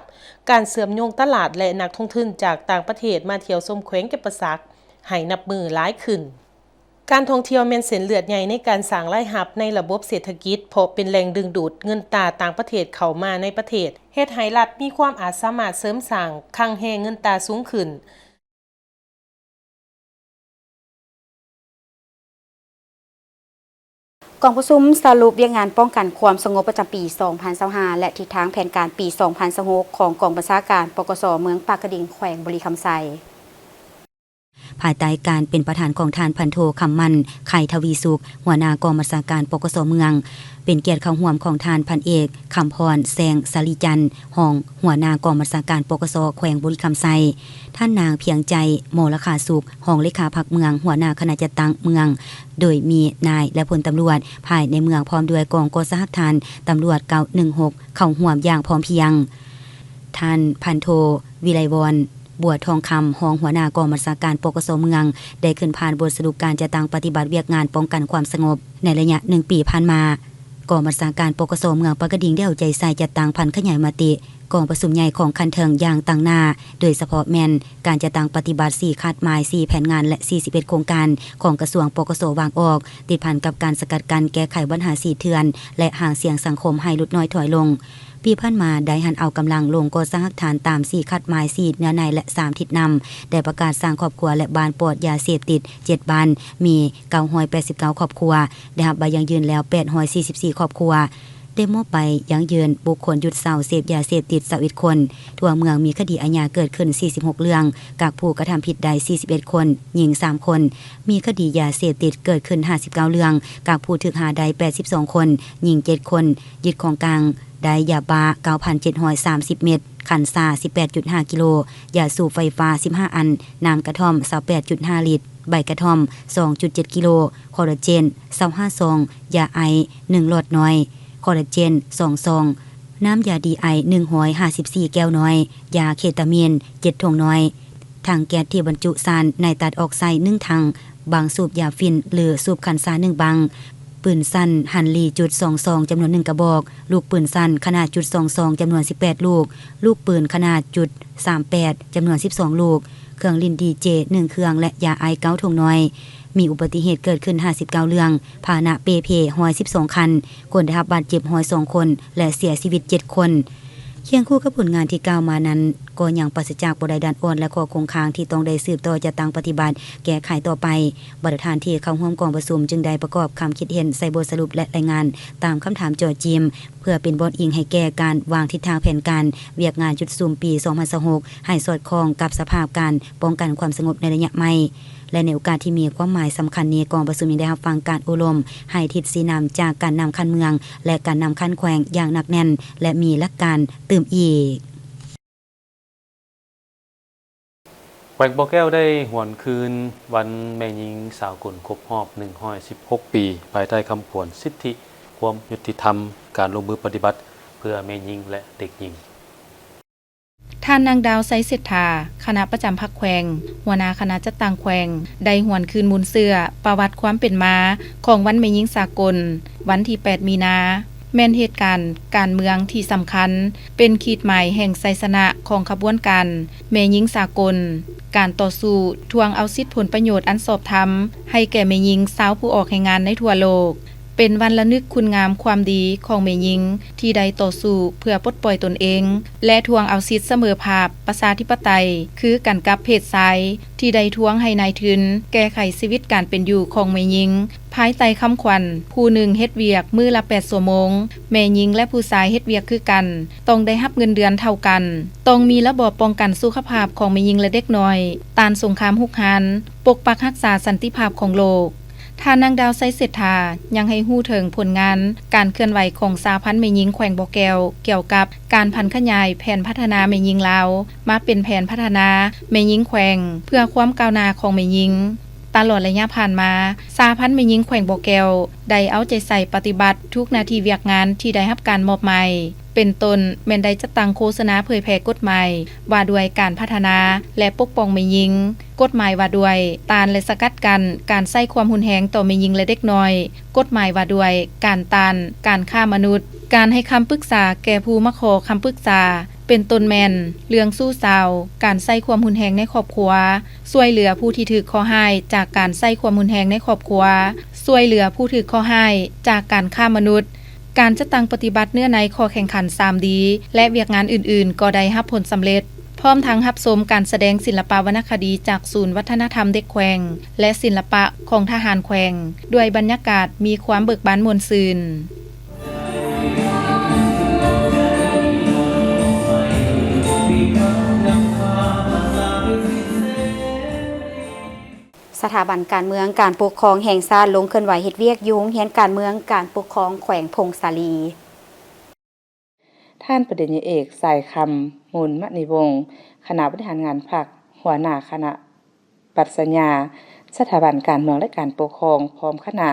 ການເຊື່ອມໂຍງຕະຫຼາດ ແລະ ນັກລົງທຶນຈາກຕ່າງປະເທດມາທ່ຽວຊົມແຂວງຈຳປາສັກໃຫ້ນັບມື້ຫຼາຍຂຶ້ນ. ການທ່ອງທ່ຽວແມ່ນເສັ້ນເລືອດໃຫຍ່ໃນການສ້າງລາຍຮັບໃນລະບົບເສດຖະກິດ, ເພາະເປັນແຫຼ່ງດຶງດູດເງິນຕາຕ່າງປະເທດເຂົ້າມາໃນປະເທດ, ເຮັດໃຫ້ລັດມີຄວາມອາດສາມາດເສີມສ້າງຄັງແຮງເງິນຕາສູງຂຶ້ນ. ກອງປະຊຸມສະຫຼຸບວຽກງານປ້ອງກັນຄວາມສະຫງົບປະຈຳປີສອງພັນຊາວຫ້າ ແລະ ທິດທາງແຜນການປີສອງພັນຊາວຫົກ ຂອງກອງບັນຊາການ ປກສ ເມືອງປາກກະດິງ ແຂວງບໍລິຄຳໄຊ. ພາຍໃຕ້ການເປັນປະທານຂອງທ່ານພັນໂທ ຄຳໝັ້ນ ໄຂທະວີສຸກ ຫົວໜ້າກອງບັນຊາການ ປກສ ເມືອງ, ເປັນກຽດເຂົ້າຮ່ວມຂອງທ່ານພັນເອກ ຄຳພອນ ແສງສາລີຈັນ ຮອງຫົວໜ້າກອງບັນຊາການ ປກສ ແຂວງບໍລິຄຳໄຊ, ທ່ານນາງ ພຽງໃຈ ມໍລະຄາສຸກ ຮອງເລຂາພັກເມືອງ ຫົວໜ້າຄະນະຈັດຕັ້ງເມືອງ, ໂດຍມີນາຍ ແລະ ພົນຕຳຫຼວດພາຍໃນເມືອງ ພ້ອມດ້ວຍກອງກໍສະຫັກຖານຕຳຫຼວດເກົ້າໜຶ່ງຫົກ ເຂົ້າຮ່ວມຢ່າງພ້ອມພຽງ. ທ່ານພັນໂທ ວິໄລວອນ ບົວທອງຄຳ ຮອງຫົວໜ້າກອງບັນຊາການ ປກສ ເມືອງ ໄດ້ຂຶ້ນຜ່ານບົດສະຫຼຸບການຈັດຕັ້ງປະຕິບັດວຽກງານປ້ອງກັນຄວາມສະຫງົບໃນໄລຍະໜຶ່ງປີຜ່ານມາ. ກອງບັນຊາການ ປກສ ເມືອງປາກກະດິງ ໄດ້ເອົາໃຈໃສ່ຈັດຕັ້ງຜັນຂະຫຍາຍມະຕິກອງປະຊຸມໃຫຍ່ຂອງຂັ້ນເທິງຢ່າງຕັ້ງໜ້າ, ໂດຍສະເພາະແມ່ນການຈັດຕັ້ງປະຕິບັດສີ່ຄາດໝາຍ, ສີ່ແຜນງານ ແລະ ສີ່ສິບເອັດໂຄງການຂອງກະຊວງ ປກສ ວາງອອກ, ຕິດພັນກັບການສະກັດກັ້ນແກ້ໄຂບັນຫາສີ່ເຖື່ອນ ແລະ ຫາງສຽງສັງຄົມໃຫ້ຫຼຸດນ້ອຍຖອຍລົງ. ປີຜ່ານມາໄດ້ຫັນເອົາກຳລັງລົງກໍ່ສ້າງຮາກຖານຕາມສີ່ຄາດໝາຍ, ສີ່ເນື້ອໃນ ແລະ ສາມທິດນຳ, ໄດ້ປະກາດສ້າງຄອບຄົວ ແລະ ບ້ານປອດຢາເສບຕິດເຈັດບ້ານ, ມີເກົ້າຮ້ອຍແປດສິບເກົ້າຄອບຄົວ, ໄດ້ຮັບໃບຢັ້ງຢືນແລ້ວແປດຮ້ອຍສີ່ສິບສີ່ຄອບຄົວ, ໄດ້ມອບໃບຢັ້ງຢືນບຸກຄົນຢຸດເຊົາເສບຢາເສບຕິດຊາວເອັດຄົນ, ທົ່ວເມືອງມີຄະດີອາຍາເກີດຂຶ້ນສີ່ສິບຫົກເລື່ອງ, ກັກຜູ້ກະທຳຜິດໄດ້ສີ່ສິບເອັດຄົນ, ຍິງສາມຄົນ, ມີຄະດີຢາເສບຕິດເກີດຂຶ້ນຫ້າສິບເກົ້າເລື່ອງ, ກັກຜູ້ຖືກຫາໄດ້ແປດສິບສອງຄົນ, ຍິງເຈັດຄົນ, ຍຶດຂອງກາງ ໄດ້ຢາບ້າເກົ້າພັນເຈັດຮ້ອຍສາມສິບເມັດ, ຄັນຊາສິບແປດຈຸດຫ້າກິໂລ, ຢາສູບໄຟຟ້າສິບຫ້າອັນ, ນ້ຳກະທ່ອມຊາວແປດຈຸດຫ້າລິດ, ໃບກະທ່ອມສອງຈຸດເຈັດກິໂລ, ຄໍລາເຈນຊາວຫ້າຊອງ, ຢາໄອສ໌ໜຶ່ງຫຼອດນ້ອຍ, ຄໍລາເຈນສອງຊອງ, ນ້ຳຢາດີໄອສ໌ໜຶ່ງຮ້ອຍຫ້າສິບສີ່ແກ້ວນ້ອຍ, ຢາເຄຕາມີນເຈັດຖົງນ້ອຍ. ຖັງແກັສທີ່ບັນຈຸສານໄນຕັດອອກໄຊໜຶ່ງຖັງ, ບັງສູບຢາຝິ່ນ ຫຼື ສູບຄັນຊາໜຶ່ງບັງ, ປືນສັ້ນຮັນລີຈຸດສອງສອງ ຈຳນວນໜຶ່ງກະບອກ, ລູກປືນສັ້ນຂະໜາດຈຸດສອງສອງ ຈຳນວນສິບແປດລູກ, ລູກປືນຂະໜາດຈຸດສາມແປດ ຈຳນວນສິບສອງລູກ, ເຄື່ອງຫຼິ້ນດີເຈໜຶ່ງເຄື່ອງ ແລະ ຢາໄອສ໌ເກົ້າຖົງນ້ອຍ. ມີອຸບັດຕິເຫດເກີດຂຶ້ນຫ້າສິບເກົ້າເລື່ອງ, ພາຫະນະເປ່ເພຮ້ອຍສິບສອງຄັນ, ຄົນໄດ້ຮັບບາດເຈັບຮ້ອຍສອງຄົນ ແລະ ເສຍຊີວິດເຈັດຄົນ. ຄຽງຄູ່ກັບຜົນງານທີ່ກ່າວມານັ້ນ, ກໍຍັງປາສະຈາກບໍ່ໄດ້ດ້ານອ່ອນ ແລະ ຂໍ້ຄົງຄ້າງທີ່ຕ້ອງໄດ້ສືບຕໍ່ຈັດຕັ້ງປະຕິບັດແກ້ໄຂຕໍ່ໄປ. ບັນດາທ່ານທີ່ເຂົ້າຮ່ວມກອງປະຊຸມຈຶ່ງໄດ້ປະກອບຄຳຄິດເຫັນໃສ່ບົດສະຫຼຸບ ແລະ ລາຍງານຕາມຄຳຖາມເຈາະຈີມ, ເພື່ອເປັນບ່ອນອີງໃຫ້ແກ່ການວາງທິດທາງແຜນການວຽກງານຈຸດສຸມປີສອງພັນຊາວຫົກ ໃຫ້ສອດຄ່ອງກັບສະພາບການປ້ອງກັນຄວາມສະຫງົບໃນໄລຍະໃໝ່. ແລະ ໃນໂອກາດທີ່ມີຄວາມໝາຍສຳຄັນນີ້, ກອງປະຊຸມຍັງໄດ້ຮັບຟັງການໂອ້ລົມ, ໃຫ້ທິດຊີ້ນຳຈາກການນຳຂັ້ນເມືອງ ແລະ ການນຳຂັ້ນແຂວງຢ່າງໜັກແໜ້ນ ແລະ ມີຫຼັກການຕື່ມອີກ. ແຂວງບໍ່ແກ້ວໄດ້ຫວນຄືນວັນແມ່ຍິງສາກົນຄົບຮອບໜຶ່ງຮ້ອຍສິບຫົກປີ ພາຍໃຕ້ຄຳຂວັນສິດທິຄວາມຍຸຕິທຳ ການລົງມືປະຕິບັດເພື່ອແມ່ຍິງ ແລະ ເດັກຍິງ. ທ່ານ ນາງ ດາວ ໄຊເສດຖາ ຄະນະປະຈຳພັກແຂວງ, ຫົວໜ້າຄະນະຈັດຕັ້ງແຂວງ ໄດ້ຫວນຄືນມູນເຊື້ອປະຫວັດຄວາມເປັນມາຂອງວັນແມ່ຍິງສາກົນ ວັນທີແປດ ມີນາ ແມ່ນເຫດການການເມືອງທີ່ສຳຄັນ, ເປັນຂີດໝາຍແຫ່ງໄຊຊະນະຂອງຂະບວນການແມ່ຍິງສາກົນ, ການຕໍ່ສູ້ທວງເອົາສິດຜົນປະໂຫຍດອັນຊອບທຳໃຫ້ແກ່ແມ່ຍິງຊາວຜູ້ອອກແຮງງານໃນທົ່ວໂລກ. ເປັນວັນລະນຶກຄຸນງາມຄວາມດີຂອງແມ່ຍິງທີ່ໄດ້ຕໍ່ສູ້ເພື່ອປົດປ່ອຍຕົນເອງ ແລະ ທວງເອົາສິດສະເໝີພາບປະຊາທິປະໄຕ ຄືກັນກັບເພດຊາຍ ທີ່ໄດ້ທວງໃຫ້ນາຍທຶນແກ້ໄຂຊີວິດການເປັນຢູ່ຂອງແມ່ຍິງ ພາຍໃຕ້ຄຳຂວັນ ຜູ້ໜຶ່ງເຮັດວຽກມື້ລະແປດຊົ່ວໂມງ, ແມ່ຍິງ ແລະ ຜູ້ຊາຍເຮັດວຽກຄືກັນ ຕ້ອງໄດ້ຮັບເງິນເດືອນເທົ່າກັນ, ຕ້ອງມີລະບອບປ້ອງກັນສຸຂະພາບຂອງແມ່ຍິງ ແລະ ເດັກນ້ອຍ, ຕ້ານສົງຄາມຮຸກຮານ, ປົກປັກຮັກສາສັນຕິພາບຂອງໂລກ. ທ່ານນາງ ດາວ ໄຊເສດຖາ ຍັງໃຫ້ຮູ້ເຖິງຜົນງານການເຄື່ອນໄຫວຂອງສະຫະພັນແມ່ຍິງແຂວງບໍ່ແກ້ວ ກ່ຽວກັບການຜັນຂະຫຍາຍແຜນພັດທະນາແມ່ຍິງລາວ ມາເປັນແຜນພັດທະນາແມ່ຍິງແຂວງ ເພື່ອຄວາມກ້າວໜ້າຂອງແມ່ຍິງ. ຕະຫຼອດໄລຍະຜ່ານມາ, ສະຫະພັນແມ່ຍິງແຂວງບໍ່ແກ້ວ ໄດ້ເອົາໃຈໃສ່ປະຕິບັດທຸກໜ້າທີ່ວຽກງານທີ່ໄດ້ຮັບການມອບໝາຍ. ເປັນຕົ້ນແມ່ນໄດ້ຈັດຕັ້ງໂຄສະນາເຜີຍແຜ່ກົດໝາຍວ່າດ້ວຍການພັດທະນາ ແລະ ປົກປ້ອງແມ່ຍິງ, ກົດໝາຍວ່າດ້ວຍຕ້ານ ແລະ ສະກັດກັ້ນການໃຊ້ຄວາມຮຸນແຮງຕໍ່ແມ່ຍິງ ແລະ ເດັກນ້ອຍ, ກົດໝາຍວ່າດ້ວຍການຕ້ານການຄ້າມະນຸດ, ການໃຫ້ຄຳປຶກສາແກ່ຜູ້ມາຂໍຄຳປຶກສາ ເປັນຕົ້ນແມ່ນເລື່ອງຊູ້ສາວ, ການໃຊ້ຄວາມຮຸນແຮງໃນຄອບຄົວ, ຊ່ວຍເຫຼືອຜູ້ທີ່ຖືກເຄາະຮ້າຍຈາກການໃຊ້ຄວາມຮຸນແຮງໃນຄອບຄົວ, ຊ່ວຍເຫຼືອຜູ້ຖືກເຄາະຮ້າຍຈາກການຄ້າມະນຸດ. ການຈັດຕັ້ງປະຕິບັດເນື້ອໃນຂໍ້ແຂ່ງຂັນ ສາມດີ ແລະ ວຽກງານອື່ນໆ ກໍໄດ້ຮັບຜົນສຳເລັດ, ພ້ອມທັງຮັບຊົມການສະແດງສິລະປະວັນນະຄະດີຈາກສູນວັດທະນະທຳເດັກແຂວງ ແລະ ສິລະປະຂອງທະຫານແຂວງ ດ້ວຍບັນຍາກາດມີຄວາມເບີກບານມ່ວນຊື່ນ. ສະຖາບັນການເມືອງການປົກຄອງແຫ່ງຊາດລົງເຄື່ອນໄຫວເຮັດວຽກຢູ່ໂຮງຮຽນການເມືອງການປົກຄອງແຂວງຜົ້ງສາລີ. ທ່ານປະລິນຍາເອກ ສາຍຄຳ ມູນມະນີວົງ ຄະນະບໍລິຫານງານພັກ, ຫົວໜ້າຄະນະປັດຊະຍາ ສະຖາບັນການເມືອງ ແລະ ການປົກຄອງ ພ້ອມຄະນະ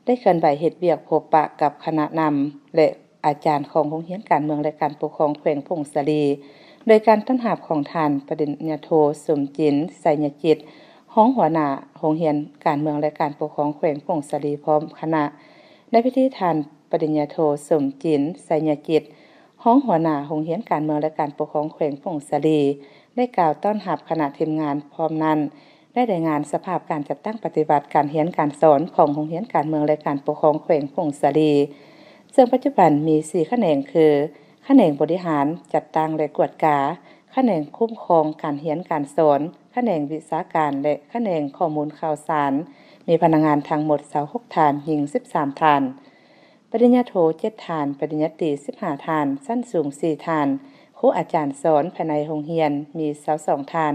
ໄດ້ເຄື່ອນໄຫວເຮັດວຽກພົບປະກັບຄະນະນຳ ແລະ ອາຈານຂອງໂຮງຮຽນການເມືອງ ແລະ ການປົກຄອງແຂວງຜົ້ງສາລີ ໂດຍການຕ້ອນຮັບຂອງທ່ານປະລິນຍາໂທ ສົມຈິນ ໄຊຍະຈິດ ຮອງຫົວໜ້າໂຮງຮຽນການເມືອງ ແລະ ການປົກຄອງແຂວງຜົ້ງສາລີ ພ້ອມຄະນະ. ໃນພິທີ ທ່ານປະລິນຍາໂທ ສົມຈິນ ໄຊຍະຈິດ ຮອງຫົວໜ້າໂຮງຮຽນການເມືອງ ແລະ ການປົກຄອງແຂວງຜົ້ງສາລີ ໄດ້ກ່າວຕ້ອນຮັບຄະນະທີມງານ ພ້ອມນັ້ນ ໄດ້ລາຍງານສະພາບການຈັດຕັ້ງປະຕິບັດການຮຽນການສອນຂອງໂຮງຮຽນການເມືອງ ແລະ ການປົກຄອງແຂວງຜົ້ງສາລີ ເຊິ່ງປັດຈຸບັນມີສີ່ຂະແໜງຄື ຂະແໜງບໍລິຫານ, ຈັດຕັ້ງ ແລະ ກວດກາ, ຂະແໜງຄຸ້ມຄອງການຮຽນການສອນ, ຂະແໜງວິຊາການ ແລະ ຂະແໜງຂໍ້ມູນຂ່າວສານ, ມີພະນັກງານທັງໝົດຊາວຫົກທ່ານ, ຍິງສິບສາມທ່ານ. ປະລິນຍາໂທເຈັດທ່ານ, ປະລິນຍາຕີສິບຫ້າທ່ານ, ຊັ້ນສູງສີ່ທ່ານ, ຄູອາຈານສອນພາຍໃນໂຮງຮຽນມີຊາວສອງທ່ານ,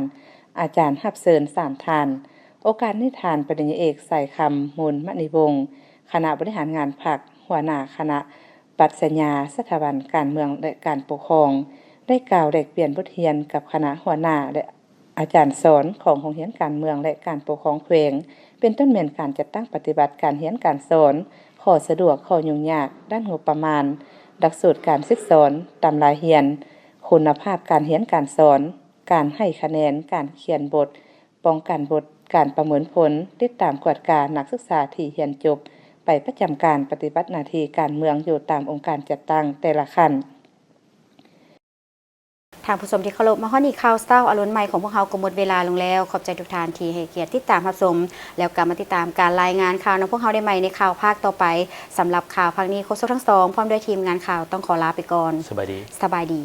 ອາຈານຮັບເຊີນສາມທ່ານ. ໂອກາດນີ້ ທ່ານປະລິນຍາເອກ ສາຍຄຳ ມູນມະນີວົງ ຄະນະບໍລິຫານງານພັກ, ຫົວໜ້າຄະນະປັດຊະຍາ ສະຖາບັນການເມືອງ ແລະ ການປົກຄອງ ໄດ້ກ່າວແລກປ່ຽນບົດຮຽນກັບຄະນະຫົວໜ້າ ແລະ ອາຈານສອນຂອງໂຮງຮຽນການເມືອງ ແລະ ການປົກຄອງແຂວງ ເປັນຕົ້ນແມ່ນການຈັດຕັ້ງປະຕິບັດການຮຽນການສອນ, ຂໍ້ສະດວກ, ຂໍ້ຫຍຸ້ງຍາກດ້ານງົບປະມານ, ຫຼັກສູດການສິດສອນ, ຕຳລາຮຽນ, ຄຸນນະພາບການຮຽນການສອນ, ການໃຫ້ຄະແນນ, ການຂຽນບົດ, ປ້ອງກັນບົດ, ການປະເມີນຜົນ, ຕິດຕາມກວດການັກສຶກສາທີ່ຮຽນຈົບໄປປະຈຳການປະຕິບັດໜ້າທີ່ການເມືອງຢູ່ຕາມອົງການຈັດຕັ້ງແຕ່ລະຂັ້ນ. ທ່ານຜູ້ຊົມທີ່ເຄົາລົບ, ມາຮອດນີ້ຂ່າວເຊົ້າອາລຸນໃໝ່ຂອງພວກເຮົາກໍໝົດເວລາລົງແລ້ວ. ຂອບໃຈທຸກທ່ານທີ່ໃຫ້ກຽດຕິດຕາມຮັບຊົມ, ແລ້ວກັບມາຕິດຕາມການລາຍງານຂ່າວນຳພວກເຮົາໄດ້ໃໝ່ໃນຂ່າວພາກຕໍ່ໄປ. ສຳລັບຂ່າວພາກນີ້ ໂຄສົກທັງສອງ ພ້ອມດ້ວຍທີມງານຂ່າວຕ້ອງຂໍລາໄປກ່ອນ. ສະບາຍດີ. ສະບາຍດີ.